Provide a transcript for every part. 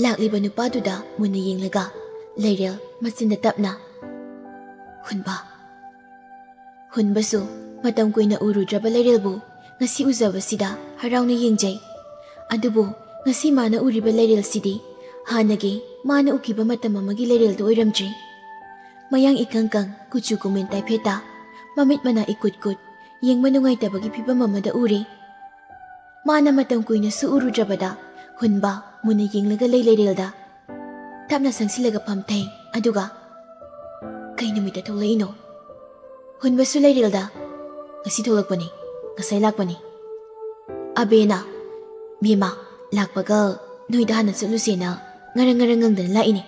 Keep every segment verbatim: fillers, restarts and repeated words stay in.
ꯂꯥꯛꯂꯤꯕ ꯅꯨꯄꯥꯗꯨꯗ ꯃꯨꯟꯅ ꯌꯦꯡꯂꯒ ꯂꯩꯔꯦꯜ ꯃꯆꯤꯟꯗ ꯇꯞꯅ, "ꯍꯨꯟꯕ꯫" ꯍꯨꯟꯕꯁꯨ ꯃꯇꯝ ꯀꯨꯏꯅ ꯎꯔꯨꯗ꯭ꯔꯕ ꯂꯩꯔꯦꯜꯕꯨ ꯉꯁꯤ ꯎꯖꯕꯁꯤꯗ ꯍꯔꯥꯎꯅ ꯌꯦꯡꯖꯩ꯫ ꯑꯗꯨꯕꯨ ꯉꯁꯤ ꯃꯥꯅ ꯎꯔꯤꯕ ꯂꯩꯔꯦꯜꯁꯤꯗꯤ ꯍꯥꯟꯅꯒꯤ ꯃꯥꯅ ꯎꯈꯤꯕ ꯃꯇꯝ ꯑꯃꯒꯤ ꯂꯩꯔꯦꯜꯗꯨ ꯑꯣꯏꯔꯝꯗ꯭ꯔꯤ꯫ ꯃꯌꯥꯡ ꯏꯀꯪ ꯀꯪ, ꯀꯨꯆꯨ ꯀꯨꯃꯦꯟ ꯇꯥꯏꯐꯦꯠꯇ, ꯃꯃꯤꯠ ꯃꯅꯥ ꯏꯀꯨꯠ ꯀꯨꯠ, ꯌꯦꯡꯕ ꯅꯨꯡꯉꯥꯏꯇꯕꯒꯤ ꯐꯤꯕꯝ ꯑꯃꯗ ꯎꯔꯤ꯫ ꯃꯥꯅ ꯃꯇꯝ ꯀꯨꯏꯅꯁꯨ ꯎꯔꯨꯗ꯭ꯔꯕꯗ ꯍꯨꯟꯕ ꯃꯨꯟꯅ ꯌꯦꯡꯂꯒ ꯂꯩ ꯂꯩꯔꯦꯜꯗ꯫ ꯇꯞꯅ ꯆꯪꯁꯤꯜꯂꯒ ꯐꯝꯊꯩ꯫ ꯑꯗꯨꯒ, "ꯀꯩ ꯅꯨꯃꯤꯠꯇ ꯊꯣꯛꯂꯛꯏꯅꯣ?" ꯍꯨꯟꯕꯁꯨ ꯂꯩꯔꯦꯜꯗ, "ꯉꯁꯤ ꯊꯣꯛꯂꯛꯄꯅꯤ, ꯉꯁꯥꯏ ꯂꯥꯛꯄꯅꯤ꯫" ꯑꯕꯦꯅ, "ꯃꯦꯃꯥ, ꯂꯥꯛꯄꯒ ꯅꯣꯏꯗ ꯍꯥꯟꯅ ꯆꯠꯂꯨꯁꯦꯅ ꯉꯔꯪ ꯉꯔꯪ ꯉꯪꯗꯅ ꯂꯥꯛꯏꯅꯦ꯫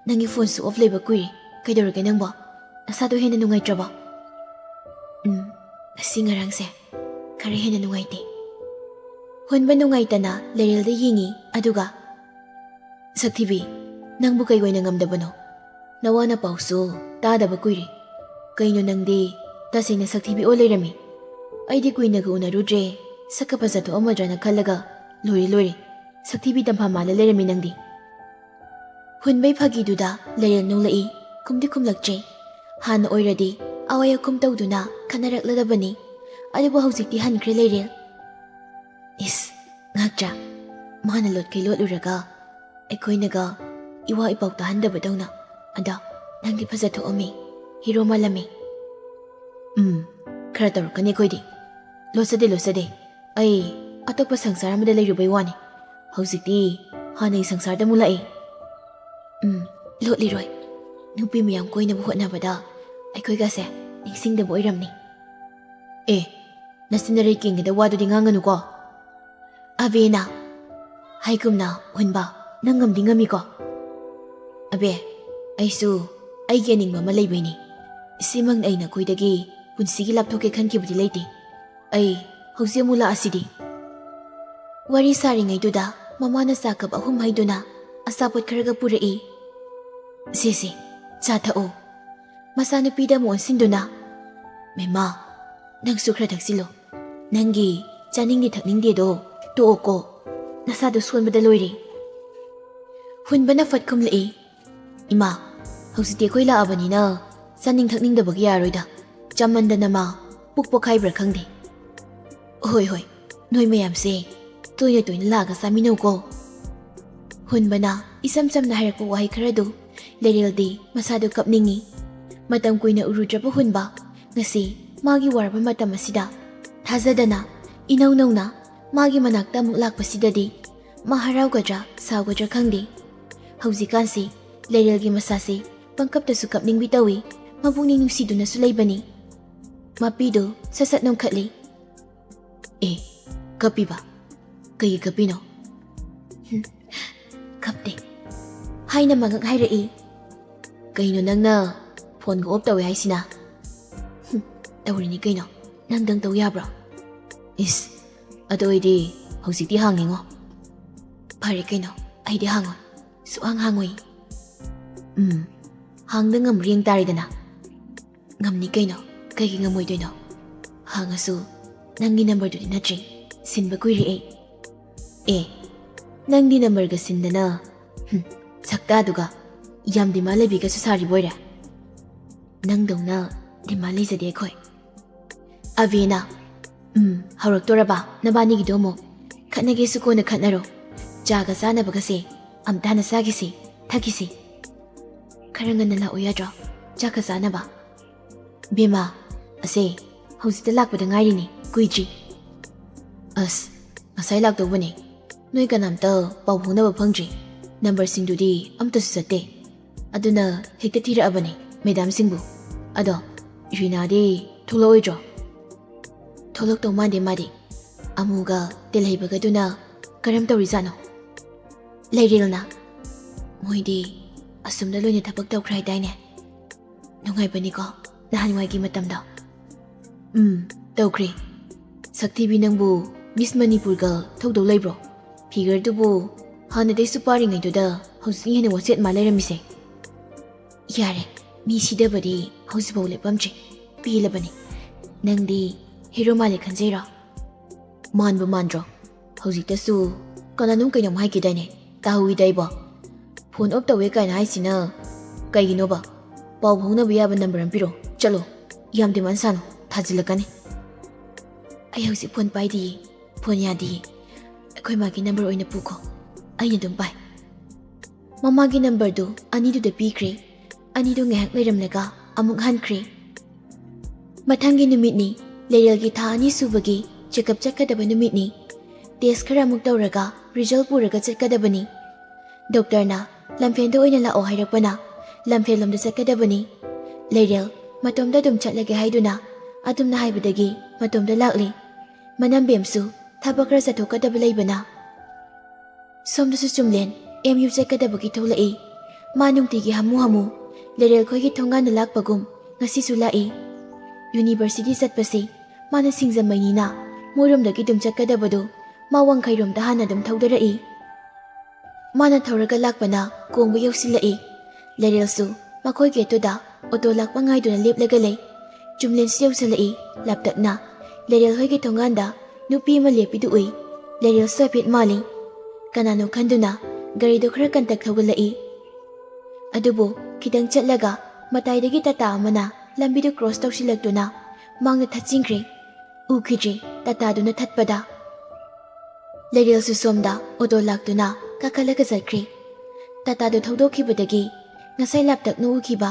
ꯅꯪꯒꯤ ꯐꯣꯟꯁꯨ ꯑꯣꯐ ꯂꯩꯕ ꯀꯨꯏꯔꯦ꯫ ꯀꯩꯗꯧꯔꯒꯦ ꯅꯪꯕꯣ? ꯅꯁꯥꯗꯣ ꯍꯦꯟꯅ ꯅꯨꯡꯉꯥꯏꯇ꯭ꯔꯕꯣ?" "ꯎꯝ, ꯉꯁꯤ ꯉꯔꯥꯡꯁꯦ ꯈꯔ ꯍꯦꯟꯅ ꯅꯨꯡꯉꯥꯏꯇꯦ꯫" ꯍꯨꯟꯕ ꯅꯨꯡꯉꯥꯏꯇꯅ ꯂꯩꯔꯦꯜꯗ ꯌꯦꯡꯉꯤ, ꯑꯗꯨꯒ, "ꯁꯛꯊꯤꯕꯤ, ꯅꯪꯕꯨ ꯀꯩ ꯑꯣꯏꯅ ꯉꯝꯗꯕꯅꯣ? ꯅꯋꯥ ꯅꯄꯥꯎꯁꯨ ꯇꯥꯗꯕ ꯀꯨꯏꯔꯦ꯫ ꯀꯩꯅꯣ ꯅꯪꯗꯤ ꯇꯁꯦꯡꯅ ꯁꯛꯊꯤꯕꯤ ꯑꯣꯏ ꯂꯩꯔꯝꯃꯤ꯫ ꯑꯩꯗꯤ ꯀꯨꯏꯅꯒ ꯎꯅꯔꯨꯗ꯭ꯔꯦ, ꯁꯛꯀ ꯐꯖꯊꯣꯛꯑꯝꯃꯗ꯭ꯔꯅ ꯈꯜꯂꯒ ꯂꯣꯏꯔꯦ ꯂꯣꯏꯔꯦ, ꯁꯛꯊꯤꯕꯤ ꯇꯝꯐꯥ ꯃꯥꯜꯂ ꯂꯩꯔꯝꯃꯤ ꯅꯪꯗꯤ꯫" ꯍꯨꯟꯕꯩ ꯐꯥꯒꯤꯗꯨꯗ ꯂꯩꯔꯦꯜ ꯅꯣꯡꯂꯛꯏ, ꯈꯨꯝꯗꯤ ꯈꯨꯝꯂꯛꯇ꯭ꯔꯦ꯫ ꯍꯥꯟꯅ ꯑꯣꯏꯔꯗꯤ ꯑꯋꯥꯏ ꯑꯈꯨꯝ ꯇꯧꯗꯨꯅ ꯈꯟꯅꯔꯛꯂꯗꯕꯅꯤ, ꯑꯗꯨꯕꯨ ꯍꯧꯖꯤꯛꯇꯤ ꯍꯟꯈ꯭ꯔꯦ ꯂꯩꯔꯦꯜ꯫ ꯏꯁ, ꯉꯛꯇ꯭ꯔꯥ? ꯃꯥꯅ ꯂꯣꯠꯀꯩ ꯂꯣꯠꯂꯨꯔꯒ ꯑꯩꯈꯣꯏꯅꯒ ꯏꯋꯥ ꯏꯄꯥꯎ ꯇꯥꯍꯟꯗꯕꯗꯧꯅ꯫ ꯑꯗꯣ ꯅꯪꯗꯤ ꯐꯖ ꯊꯣꯛꯑꯝꯃꯤ, ꯍꯤꯔꯣ ꯃꯥꯜꯂꯝꯃꯤ꯫ ꯎꯝ, ꯈꯔ ꯇꯧꯔꯛꯀꯅꯤ ꯑꯩꯈꯣꯏꯗꯤ꯫ ꯂꯣꯠꯆꯗꯦ, ꯂꯣꯠꯆꯗꯦ꯫ ꯑꯩ ꯑꯇꯣꯞꯄ ꯁꯪꯁꯥꯔ ꯑꯃꯗ ꯂꯩꯔꯨꯕꯩ ꯋꯥꯅꯤ꯫ ꯍꯧꯖꯤꯛꯇꯤ ꯍꯥꯟꯅꯒꯤ ꯁꯪꯁꯥꯔꯗ ꯑꯃꯨꯛ ꯂꯥꯛꯏ꯫ ꯎꯝ, ꯂꯣꯠꯂꯤꯔꯣꯏ꯫ ꯅꯨꯄꯤ ꯃꯌꯥꯝ ꯀꯣꯏꯅꯕ ꯍꯣꯠꯅꯕꯗ ꯑꯩꯈꯣꯏꯒꯁꯦ ꯅꯤꯡꯁꯤꯡꯗꯕ ꯑꯣꯏꯔꯝꯅꯤ꯫ ꯑꯦ, ꯅꯆꯤꯟ ꯅꯔꯩ ꯀꯦꯟꯒꯗꯕ ꯋꯥꯗꯨꯗꯤ ꯉꯥꯡꯒꯅꯨꯀꯣ꯫ ꯑꯕꯦꯅ, ꯍꯥꯏꯒꯨꯝꯅ, ꯍꯨꯟꯕ, ꯅꯪ ꯉꯝꯗꯤ ꯉꯝꯃꯤꯀꯣ? ꯑꯕꯦ, ꯑꯩꯁꯨ ꯑꯩꯒꯤ ꯑꯅꯤꯡꯕ ꯑꯃ ꯂꯩꯕꯩꯅꯤ꯫ ꯁꯤꯃꯛꯅ ꯑꯩ ꯅꯈꯣꯏꯗꯒꯤ ꯄꯨꯟꯁꯤꯒꯤ ꯂꯥꯞꯊꯣꯛꯀꯦ ꯈꯟꯈꯤꯕꯗꯤ ꯂꯩꯇꯦ꯫ ꯑꯩ ꯍꯧꯖꯤꯛ ꯑꯃꯨꯛ ꯂꯥꯛꯑꯁꯤꯗꯤ꯫ ꯋꯥꯔꯤ ꯁꯥꯔꯤꯉꯩꯗꯨꯗ ꯃꯃꯥꯅ ꯆꯥ ꯀꯞ ꯑꯍꯨꯝ ꯍꯩꯗꯨꯅ ꯑꯆꯥꯄꯣꯠ ꯈꯔꯒ ꯄꯨꯔꯛꯏ꯫ "ꯁꯦ, ꯁꯦ, ꯆꯥ ꯊꯛꯑꯣ꯫" ꯃꯆꯥꯅꯨꯄꯤꯗ ꯑꯃꯨꯛ ꯑꯣꯟꯁꯤꯟꯗꯨꯅ, "ꯃꯦꯃꯥ, ꯅꯪꯁꯨ ꯈꯔ ꯊꯛꯆꯤꯜꯂꯣ꯫ ꯅꯪꯒꯤ ꯆꯥꯅꯤꯡꯗꯦ ꯊꯛꯅꯤꯡꯗꯦꯗꯣ ꯇꯣꯛꯑꯣꯀꯣ꯫ ꯅꯁꯥꯗꯣ ꯁꯣꯟꯕꯗ ꯂꯣꯏꯔꯦ꯫" ꯍꯨꯟꯕꯅ ꯐꯠ ꯈꯨꯝꯂꯛꯏ, "ꯏꯃꯥ, ꯍꯧꯖꯤꯛꯇꯤ ꯑꯩꯈꯣꯏ ꯂꯥꯛꯑꯕꯅꯤꯅ ꯆꯥꯅꯤꯡ ꯊꯛꯅꯤꯡꯗꯕꯒꯤ ꯌꯥꯔꯣꯏꯗ꯫ ꯆꯥꯃꯟꯗꯅ ꯃꯥ ꯄꯨꯛ ꯄꯣꯛꯈꯥꯏꯕ꯭ꯔꯥ ꯈꯪꯗꯦ꯫ ꯍꯣꯏ, ꯍꯣꯏ, ꯅꯣꯏ ꯃꯌꯥꯝꯁꯦ ꯇꯣꯏꯅ ꯇꯣꯏꯅ ꯂꯥꯛꯑꯒ ꯆꯥꯃꯤꯟꯅꯧꯀꯣ"꯫ ꯍꯨꯟꯕꯅ ꯏꯆꯝ ꯆꯝꯅ ꯍꯥꯏꯔꯛꯄ ꯋꯥꯍꯩ ꯈꯔꯗꯨ ꯂꯩꯔꯦꯜꯗꯤ ꯃꯁꯥꯗꯨ ꯀꯞꯅꯤꯡꯉꯤ꯫ ꯃꯇꯝ ꯀꯨꯏꯅ ꯎꯔꯨꯗ꯭ꯔꯕ ꯍꯨꯟꯕ ꯉꯁꯤ ꯃꯥꯒꯤ ꯋꯥꯔꯕ ꯃꯇꯝ ꯑꯁꯤꯗ ꯊꯥꯖꯗꯅ ꯏꯅꯧ ꯅꯧꯅ ꯃꯥꯒꯤ ꯃꯅꯥꯛꯇ ꯑꯃꯨꯛ ꯂꯥꯛꯄꯁꯤꯗꯗꯤ ꯃꯥ ꯍꯔꯥꯎꯒꯗ꯭ꯔꯥ ꯁꯥꯎꯒꯗ꯭ꯔꯥ ꯈꯪꯗꯦ꯫ ꯍꯧꯖꯤꯛꯀꯥꯟꯁꯤ ꯂꯩꯔꯦꯜꯒꯤ ꯃꯁꯥꯁꯤ ꯄꯪꯀꯞꯇꯁꯨ ꯀꯞꯅꯤꯡꯕꯤ ꯇꯧꯏ, ꯃꯄꯨꯛꯅꯤꯡ ꯅꯨꯡꯁꯤꯗꯨꯅꯁꯨ ꯂꯩꯕꯅꯤ꯫ ꯃꯄꯤꯗꯨ ꯁꯠ ꯁꯠ ꯅꯣꯡꯈꯠꯂꯤ꯫ "ꯑꯦ, ꯀꯞꯄꯤꯕ? ꯀꯩꯒꯤ ꯀꯞꯄꯤꯅꯣ?" "ꯍꯨꯝ, ꯀꯞꯇꯦ" ꯍꯥꯏꯅ ꯃꯉꯛ ꯍꯥꯏꯔꯛꯏ꯫ "ꯀꯩꯅꯣ ꯅꯪꯅ ꯐꯣꯟꯒ ꯑꯣꯐ ꯇꯧꯋꯦ ꯍꯥꯏꯁꯤꯅ?" "ꯍꯨꯝ, ꯇꯧꯔꯤꯅꯤ ꯀꯩꯅꯣ, ꯅꯪꯗꯪ ꯇꯧ ꯌꯥꯕ꯭ꯔꯣ?" "ꯏꯁ, ꯑꯗꯨ ꯑꯣꯏꯗꯤ ꯍꯧꯖꯤꯛꯇꯤ ꯍꯥꯡꯉꯤꯉꯣ"꯫ "ꯐꯔꯦ ꯀꯩꯅꯣ, ꯑꯩꯗꯤ ꯍꯥꯡꯉꯣꯏ, ꯁꯨꯛꯍꯥꯡ ꯍꯥꯡꯉꯣꯏ"꯫ "ꯎꯝ, ꯍꯥꯡꯗ ꯉꯝꯕ꯭ꯔꯥ ꯌꯦꯡ ꯇꯥꯔꯦꯗꯅ"꯫ "ꯉꯝꯅꯤ ꯀꯩꯅꯣ, ꯀꯩꯒꯤ ꯉꯝꯃꯣꯏꯗꯣꯏꯅꯣ? ꯍꯥꯡꯉꯁꯨ ꯅꯪꯒꯤ ꯅꯝꯕꯔꯗꯨꯗꯤ ꯅꯠꯇ꯭ꯔꯤ, ꯁꯤꯟꯕ ꯀꯨꯏꯔꯦ ꯑꯩ"꯫ "ꯑꯦ, ꯅꯪꯗꯤ ꯅꯝꯕꯔꯒ ꯁꯤꯟꯗꯅ, ꯍꯨꯝ, ꯁꯛꯇꯥꯗꯨꯒ ꯌꯥꯝ ꯗꯤꯃꯥꯟ ꯂꯩꯕꯤꯒꯁꯨ ꯁꯥꯔꯤꯕꯣꯏꯔꯦ"꯫ "ꯅꯪꯗꯧꯅ ꯗꯤꯃꯥꯟ ꯂꯩꯖꯗꯦ ꯑꯩꯈꯣꯏ"꯫ ꯑꯕꯦꯅ, "ꯎꯝ, ꯍꯧꯔꯛꯇꯣꯔꯕ ꯅꯕꯥꯅꯤꯒꯤꯗꯣ ꯑꯃꯨꯛ? ꯈꯠꯅꯒꯦꯁꯨ ꯀꯣꯟꯅ ꯈꯠꯅꯔꯣ꯫ ꯆꯥꯒ ꯆꯥꯅꯕꯒꯁꯦ ꯑꯝꯇ ꯍꯥꯟꯅ ꯆꯥꯈꯤꯁꯤ, ꯊꯛꯈꯤꯁꯤ꯫ ꯈꯔ ꯉꯟꯅ ꯂꯥꯛꯑꯣ ꯌꯥꯗ꯭ꯔꯣ, ꯆꯥꯛꯀ ꯆꯥꯅꯕ?" "ꯕꯦꯝꯃ, ꯑꯁꯦ, ꯍꯧꯖꯤꯛꯇ ꯂꯥꯛꯄꯗ ꯉꯥꯏꯔꯤꯅꯤ, ꯀꯨꯏꯗ꯭ꯔꯤ"꯫ "ꯑꯁ, ꯉꯁꯥꯏ ꯂꯥꯛꯇꯧꯕꯅꯦ, ꯅꯣꯏ ꯀꯅꯥꯝꯇ ꯄꯥꯎ ꯐꯥꯎꯅꯕ ꯐꯪꯗ꯭ꯔꯤ꯫ ꯅꯝꯕꯔꯁꯤꯡꯗꯨꯗꯤ ꯑꯝꯇꯁꯨ ꯆꯠꯇꯦ꯫ ꯑꯗꯨꯅ ꯍꯦꯛꯇ ꯊꯤꯔꯛꯑꯕꯅꯦ ꯃꯦꯗꯥꯝꯁꯤꯡꯕꯨ꯫ ꯑꯗꯣ ꯔꯤꯅꯥꯗꯤ ꯊꯣꯛꯂꯛꯑꯣꯏꯗ꯭ꯔꯣ?" "ꯊꯣꯛꯂꯛꯇꯧ ꯃꯥꯟꯗꯦ ꯃꯥꯗꯤ꯫ ꯑꯃꯨꯒ ꯇꯦꯜꯍꯩꯕꯒꯗꯨꯅ ꯀꯔꯝ ꯇꯧꯔꯤꯖꯥꯠꯅꯣ?" ꯂꯩꯔꯦꯜꯅ, "ꯃꯣꯏꯗꯤ ꯑꯁꯨꯝꯅ ꯂꯣꯏꯅ ꯊꯕꯛ ꯇꯧꯈ꯭ꯔꯦ ꯍꯥꯏꯗꯥꯏꯅꯦ? ꯅꯨꯡꯉꯥꯏꯕꯅꯤꯀꯣ ꯅꯍꯥꯟꯋꯥꯏꯒꯤ ꯃꯇꯝꯗꯣ"꯫ "ꯎꯝ, ꯇꯧꯈ꯭ꯔꯦ꯫ ꯁꯛꯊꯤꯕꯤ ꯅꯪꯕꯨ ꯃꯤꯁ ꯃꯅꯤꯄꯨꯔꯒ ꯊꯧꯗꯧ ꯂꯩꯕ꯭ꯔꯣ? ꯐꯤꯒꯔꯗꯨꯕꯨ ꯍꯥꯟꯅꯗꯩꯁꯨ ꯄꯥꯔꯤꯉꯩꯗꯨꯗ ꯍꯧꯖꯤꯛꯅ ꯍꯦꯟꯅ ꯋꯥꯆꯦꯠ ꯃꯥ ꯂꯩꯔꯝꯃꯤꯁꯦ꯫ ꯌꯥꯔꯦ, ꯃꯤ ꯁꯤꯗꯕꯗꯤ ꯍꯧꯖꯤꯛꯐꯥꯎ ꯂꯦꯞꯄꯝꯗ꯭ꯔꯤ꯫ ꯄꯦꯜꯂꯕꯅꯤ꯫ ꯅꯪꯗꯤ ꯍꯦꯔꯣ ꯃꯥꯜꯂꯦ ꯈꯟꯖꯩꯔꯣ?" "ꯃꯥꯟꯕꯨ ꯃꯥꯟꯗ꯭ꯔꯣ? ꯍꯧꯖꯤꯛꯇꯁꯨ ꯀꯅꯥꯅꯣꯝ ꯀꯩꯅꯣꯝ ꯍꯥꯏꯈꯤꯗꯥꯏꯅꯦ? ꯇꯥꯍꯧꯋꯤꯗ ꯑꯩꯕꯣ꯫ ꯐꯣꯟ ꯑꯣꯐ ꯇꯧꯋꯦ ꯀꯥꯏꯅ ꯍꯥꯏꯁꯤꯅ ꯀꯩꯒꯤꯅꯣꯕ? ꯄꯥꯎ ꯐꯥꯎꯅꯕ ꯌꯥꯕ ꯅꯝꯕꯔ ꯑꯃ ꯄꯤꯔꯣ꯫ ꯆꯠꯂꯣ, ꯌꯥꯝ ꯗꯤꯃꯥꯟ ꯁꯥꯅꯨ, ꯊꯥꯖꯤꯜꯂꯛꯀꯅꯤ꯫ ꯑꯩ ꯍꯧꯖꯤꯛ ꯐꯣꯟ ꯄꯥꯏꯗꯤꯌꯦ, ꯐꯣꯟ ꯌꯥꯗꯤꯌꯦ꯫ ꯑꯩꯈꯣꯏ ꯃꯥꯒꯤ ꯅꯝꯕꯔ ꯑꯣꯏꯅ ꯄꯨꯈꯣ, ꯑꯩꯅ ꯑꯗꯨꯝ ꯄꯥꯏ꯫ ꯃꯃꯥꯒꯤ ꯅꯝꯕꯔꯗꯨ ꯑꯅꯤꯗꯨꯗ ꯄꯤꯈ꯭ꯔꯦ꯫ ꯑꯅꯤꯗꯨ ꯉꯥꯏꯍꯥꯛ ꯂꯩꯔꯝꯂꯒ ꯑꯃꯨꯛ ꯍꯟꯈ꯭ꯔꯦ꯫ ꯃꯊꯪꯒꯤ ꯅꯨꯃꯤꯠꯅꯤ, ꯂꯩꯔꯦꯜꯒꯤ ꯊꯥ ꯑꯅꯤ ꯁꯨꯕꯒꯤ ꯆꯦꯀꯞ ꯆꯠꯀꯗꯕ ꯅꯨꯃꯤꯠꯅꯤ꯫ ꯇꯦꯁ ꯈꯔ ꯑꯃꯨꯛ ꯇꯧꯔꯒ ꯔꯤꯖꯜ ꯄꯨꯔꯒ ꯆꯠꯀꯗꯕꯅꯤ꯫ ꯗꯣꯛꯇꯔꯅ ꯂꯝꯐꯦꯜꯗ ꯑꯣꯏꯅ ꯂꯥꯛꯑꯣ ꯍꯥꯏꯔꯛꯄꯅ ꯂꯝꯐꯦꯜꯂꯣꯝꯗ ꯆꯠꯀꯗꯕꯅꯤ꯫ ꯂꯩꯔꯦꯜ ꯃꯇꯣꯝꯗ ꯑꯗꯨꯝ ꯆꯠꯂꯒꯦ ꯍꯥꯏꯗꯨꯅ ꯑꯗꯨꯝꯅ ꯍꯥꯏꯕꯗꯒꯤ ꯃꯇꯣꯝꯗ ꯂꯥꯛꯂꯤ꯫ ꯃꯅꯝꯕꯦꯝꯁꯨ ꯊꯕꯛ ꯈꯔ ꯆꯠꯊꯣꯛꯀꯗꯕ ꯂꯩꯕꯅ꯫ ꯁꯣꯝꯗꯁꯨ ꯆꯨꯝꯂꯦꯟ ꯑꯦꯝ ꯌꯨ ꯆꯠꯀꯗꯕꯒꯤ ꯊꯣꯛꯂꯛꯏ꯫ ꯃꯥ ꯅꯨꯡꯇꯤꯒꯤ ꯍꯥꯃꯨ ꯍꯥꯃꯨ ꯂꯩꯔꯦꯜ ꯈꯣꯏꯒꯤ ꯊꯣꯡꯒꯥꯟꯗ ꯂꯥꯛꯄꯒꯨꯝ ꯉꯁꯤꯁꯨ ꯂꯥꯛꯏ꯫ ꯌꯨꯅꯤꯚꯔꯁꯤꯇꯤ ꯆꯠꯄꯁꯤ ꯃꯥꯅ ꯁꯤꯡꯖꯃꯩꯅꯤꯅ ꯃꯣꯏꯔꯣꯝꯗꯒꯤ ꯑꯗꯨꯝ ꯆꯠꯀꯗꯕꯗꯨ ꯃꯥ ꯋꯥꯡꯈꯩꯔꯣꯝꯗ ꯍꯥꯟꯅ ꯑꯗꯨꯝ ꯊꯧꯗꯔꯛꯏ꯫ ꯃꯥꯅ ꯊꯧꯔꯒ ꯂꯥꯛꯄꯅ ꯀꯣꯡꯕ ꯌꯧꯁꯤꯜꯂꯛꯏ꯫ ꯂꯩꯔꯦꯜꯁꯨ ꯃꯈꯣꯏ ꯒꯦꯠꯇꯨꯗ ꯑꯣꯇꯣ ꯂꯥꯛꯄ ꯉꯥꯏꯗꯨꯅ ꯂꯦꯞꯂꯒ ꯂꯩ꯫ ꯆꯨꯝꯂꯦꯟꯁꯨ ꯌꯧꯁꯤꯜꯂꯛꯏ꯫ ꯂꯥꯞꯇꯛꯅ ꯂꯩꯔꯦꯜ ꯍꯣꯏꯒꯤ ꯊꯣꯡꯒꯥꯟꯗ ꯅꯨꯄꯤ ꯑꯃ ꯂꯦꯞꯄꯤꯗꯨ ꯎꯏ꯫ ꯂꯩꯔꯦꯜꯁꯨ ꯍꯥꯏꯐꯦꯠ ꯃꯥꯜꯂꯤ꯫ ꯀꯅꯥꯅꯣ ꯈꯟꯗꯨꯅ ꯒꯥꯔꯤꯗꯨ ꯈꯔ ꯀꯟꯇꯛ ꯊꯧꯒꯠꯂꯛꯏ꯫ ꯑꯗꯨꯕꯨ ꯈꯤꯇꯪ ꯆꯠꯂꯒ ꯃꯇꯥꯏꯗꯒꯤ ꯇꯥꯇꯥ ꯑꯃꯅ ꯂꯝꯕꯤꯗꯨ ꯀ꯭ꯔꯣꯁ ꯇꯧꯁꯤꯜꯂꯛꯇꯨꯅ ꯃꯥꯡꯗ ꯊꯠꯆꯤꯟꯈ꯭ꯔꯦ꯫ ꯎꯈꯤꯗ꯭ꯔꯦ ꯇꯥꯇꯥꯗꯨꯅ ꯊꯠꯄꯗ꯫ ꯂꯩꯔꯦꯜꯁꯨ ꯁꯣꯝꯗ ꯑꯣꯇꯣ ꯂꯥꯛꯇꯨꯅ ꯀꯥꯈꯠꯂꯒ ꯆꯠꯈ꯭ꯔꯦ꯫ ꯇꯥꯇꯥꯗꯨ ꯊꯧꯗꯣꯛꯈꯤꯕꯗꯒꯤ ꯉꯁꯥꯏ ꯂꯥꯞꯇꯛꯅ ꯎꯈꯤꯕ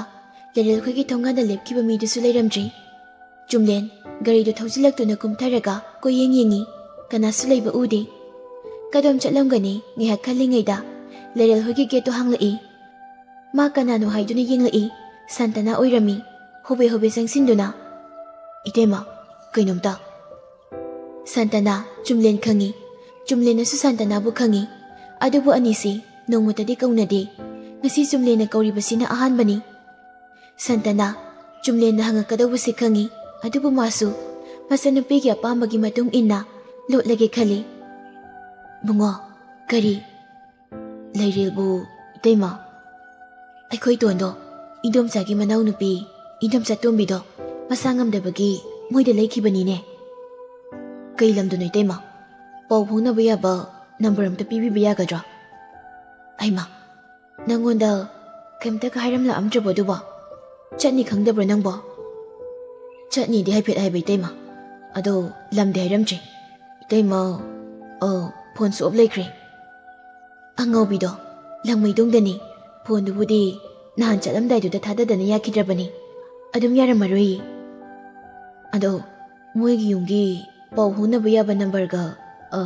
ꯂꯩꯔꯦꯜ ꯈꯣꯏꯒꯤ ꯊꯣꯡꯒꯥꯟꯗ ꯂꯦꯞꯈꯤꯕ ꯃꯤꯗꯨꯁꯨ ꯂꯩꯔꯝꯗ꯭ꯔꯦ꯫ ꯆꯨꯝꯂꯦꯟ ꯒꯥꯔꯤꯗꯨ ꯊꯧꯖꯤꯜꯂꯛꯇꯨꯅ ꯀꯨꯝꯊꯔꯒ ꯀꯣꯏꯌꯦꯡ ꯌꯦꯡꯉꯤ꯫ ꯀꯅꯥꯁꯨ ꯂꯩꯕ ꯎꯗꯦ꯫ ꯀꯗꯣꯝ ꯆꯠꯂꯝꯒꯅꯤ ꯉꯥꯏꯍꯥꯛ ꯈꯜꯂꯤꯉꯩꯗ ꯂꯩꯔꯦꯜ ꯍꯣꯏꯒꯤ ꯒꯦꯠꯇꯨ ꯍꯥꯡꯂꯛꯏ꯫ ꯃꯥ ꯀꯅꯥꯅꯣ ꯍꯥꯏꯗꯨꯅ ꯌꯦꯡꯂꯛꯏ꯫ ꯁꯥꯟꯇꯅꯥ ꯑꯣꯏꯔꯝꯃꯤ꯫ ꯍꯣꯕꯦ ꯍꯣꯕꯦ ꯆꯪꯁꯤꯟꯗꯨꯅ, "ꯏꯇꯩꯃ, ꯀꯩꯅꯣꯝꯇ?" ꯁꯥꯟꯇꯅꯥ ꯆꯨꯝꯂꯦꯟ ꯈꯪꯉꯤ꯫ ꯆꯨꯝꯂꯦꯟꯅꯁꯨ ꯁꯥꯟꯇꯅꯥꯕꯨ ꯈꯪꯉꯤ꯫ ꯑꯗꯨꯕꯨ ꯑꯅꯤꯁꯤ ꯅꯣꯡꯃꯇꯗꯤ ꯀꯧꯅꯗꯦ꯫ ꯉꯁꯤ ꯆꯨꯝꯂꯦꯟꯅ ꯀꯧꯔꯤꯕꯁꯤꯅ ꯑꯍꯥꯟꯕꯅꯤ꯫ ꯁꯥꯟꯇꯅꯥ ꯆꯨꯝꯂꯦꯟꯅ ꯍꯪꯉꯛꯀꯗꯧꯕꯁꯤ ꯈꯪꯉꯤ꯫ ꯑꯗꯨꯕꯨ ꯃꯥꯁꯨ ꯃꯆꯟꯅꯨꯄꯤꯒꯤ ꯑꯄꯥꯝꯕꯒꯤ ꯃꯇꯨꯡ ꯏꯟꯅ ꯂꯣꯠꯂꯒꯦ ꯈꯜꯂꯤ꯫ "ꯕꯨꯡꯉꯣ, ꯀꯔꯤ?" "ꯂꯩꯔꯦꯜꯕꯨ, ꯏꯇꯩꯃ?" "ꯑꯩꯈꯣꯏ ꯇꯣꯟꯗꯣ, ꯏꯟꯗꯣꯝꯆꯥꯒꯤ ꯃꯅꯥꯎꯅꯨꯄꯤ, ꯏꯟꯗꯣꯝꯆꯥ ꯇꯣꯝꯕꯤꯗꯣ ꯃꯁꯥ ꯉꯝꯗꯕꯒꯤ ꯃꯣꯏꯗ ꯂꯩꯈꯤꯕꯅꯤꯅꯦ꯫" "ꯀꯩ ꯂꯝꯗꯅꯣ, ꯏꯇꯩꯃ? ꯄꯥꯎ ꯐꯥꯎꯅꯕ ꯌꯥꯕ ꯅꯝꯕꯔ ꯑꯝꯇ ꯄꯤꯕꯤꯕ ꯌꯥꯒꯗ꯭ꯔꯥ?" "ꯑꯩꯃ, ꯅꯪꯉꯣꯟꯗ ꯀꯩꯝꯇꯒ ꯍꯥꯏꯔꯝꯂꯛꯑꯝꯗ꯭ꯔꯕꯣ ꯑꯗꯨꯕꯣ? ꯆꯠꯅꯤ ꯈꯪꯗꯕ꯭ꯔꯣ ꯅꯪꯕꯣ? ꯆꯠꯅꯤꯗꯤ ꯍꯥꯏꯐꯦꯠ ꯍꯥꯏꯕ, ꯏꯇꯩꯃ꯫ ꯑꯗꯣ ꯂꯝꯗꯤ ꯍꯥꯏꯔꯝꯗ꯭ꯔꯤ꯫ ꯏꯇꯩꯃ, ꯑ, ꯐꯣꯟ switch off ꯂꯩꯈ꯭ꯔꯦ꯫ ꯑꯉꯥꯎꯕꯤꯗꯣ, ꯂꯪꯃꯩꯗꯣꯡꯗꯅꯤ꯫ ꯐꯣꯟꯗꯨꯕꯨꯗꯤ ꯅꯍꯥꯟ ꯆꯠꯂꯝꯗꯥꯏꯗꯨꯗ ꯊꯥꯗꯗꯅ ꯌꯥꯈꯤꯗ꯭ꯔꯕꯅꯤ꯫ ꯑꯗꯨꯝ ꯌꯥꯔꯝꯃꯔꯣꯏꯌꯦ꯫ ꯑꯗꯣ ꯃꯣꯏꯒꯤ ꯌꯨꯝꯒꯤ ꯄꯥꯎ ꯐꯥꯎꯅꯕ ꯌꯥꯕ numberꯒ, ꯑ,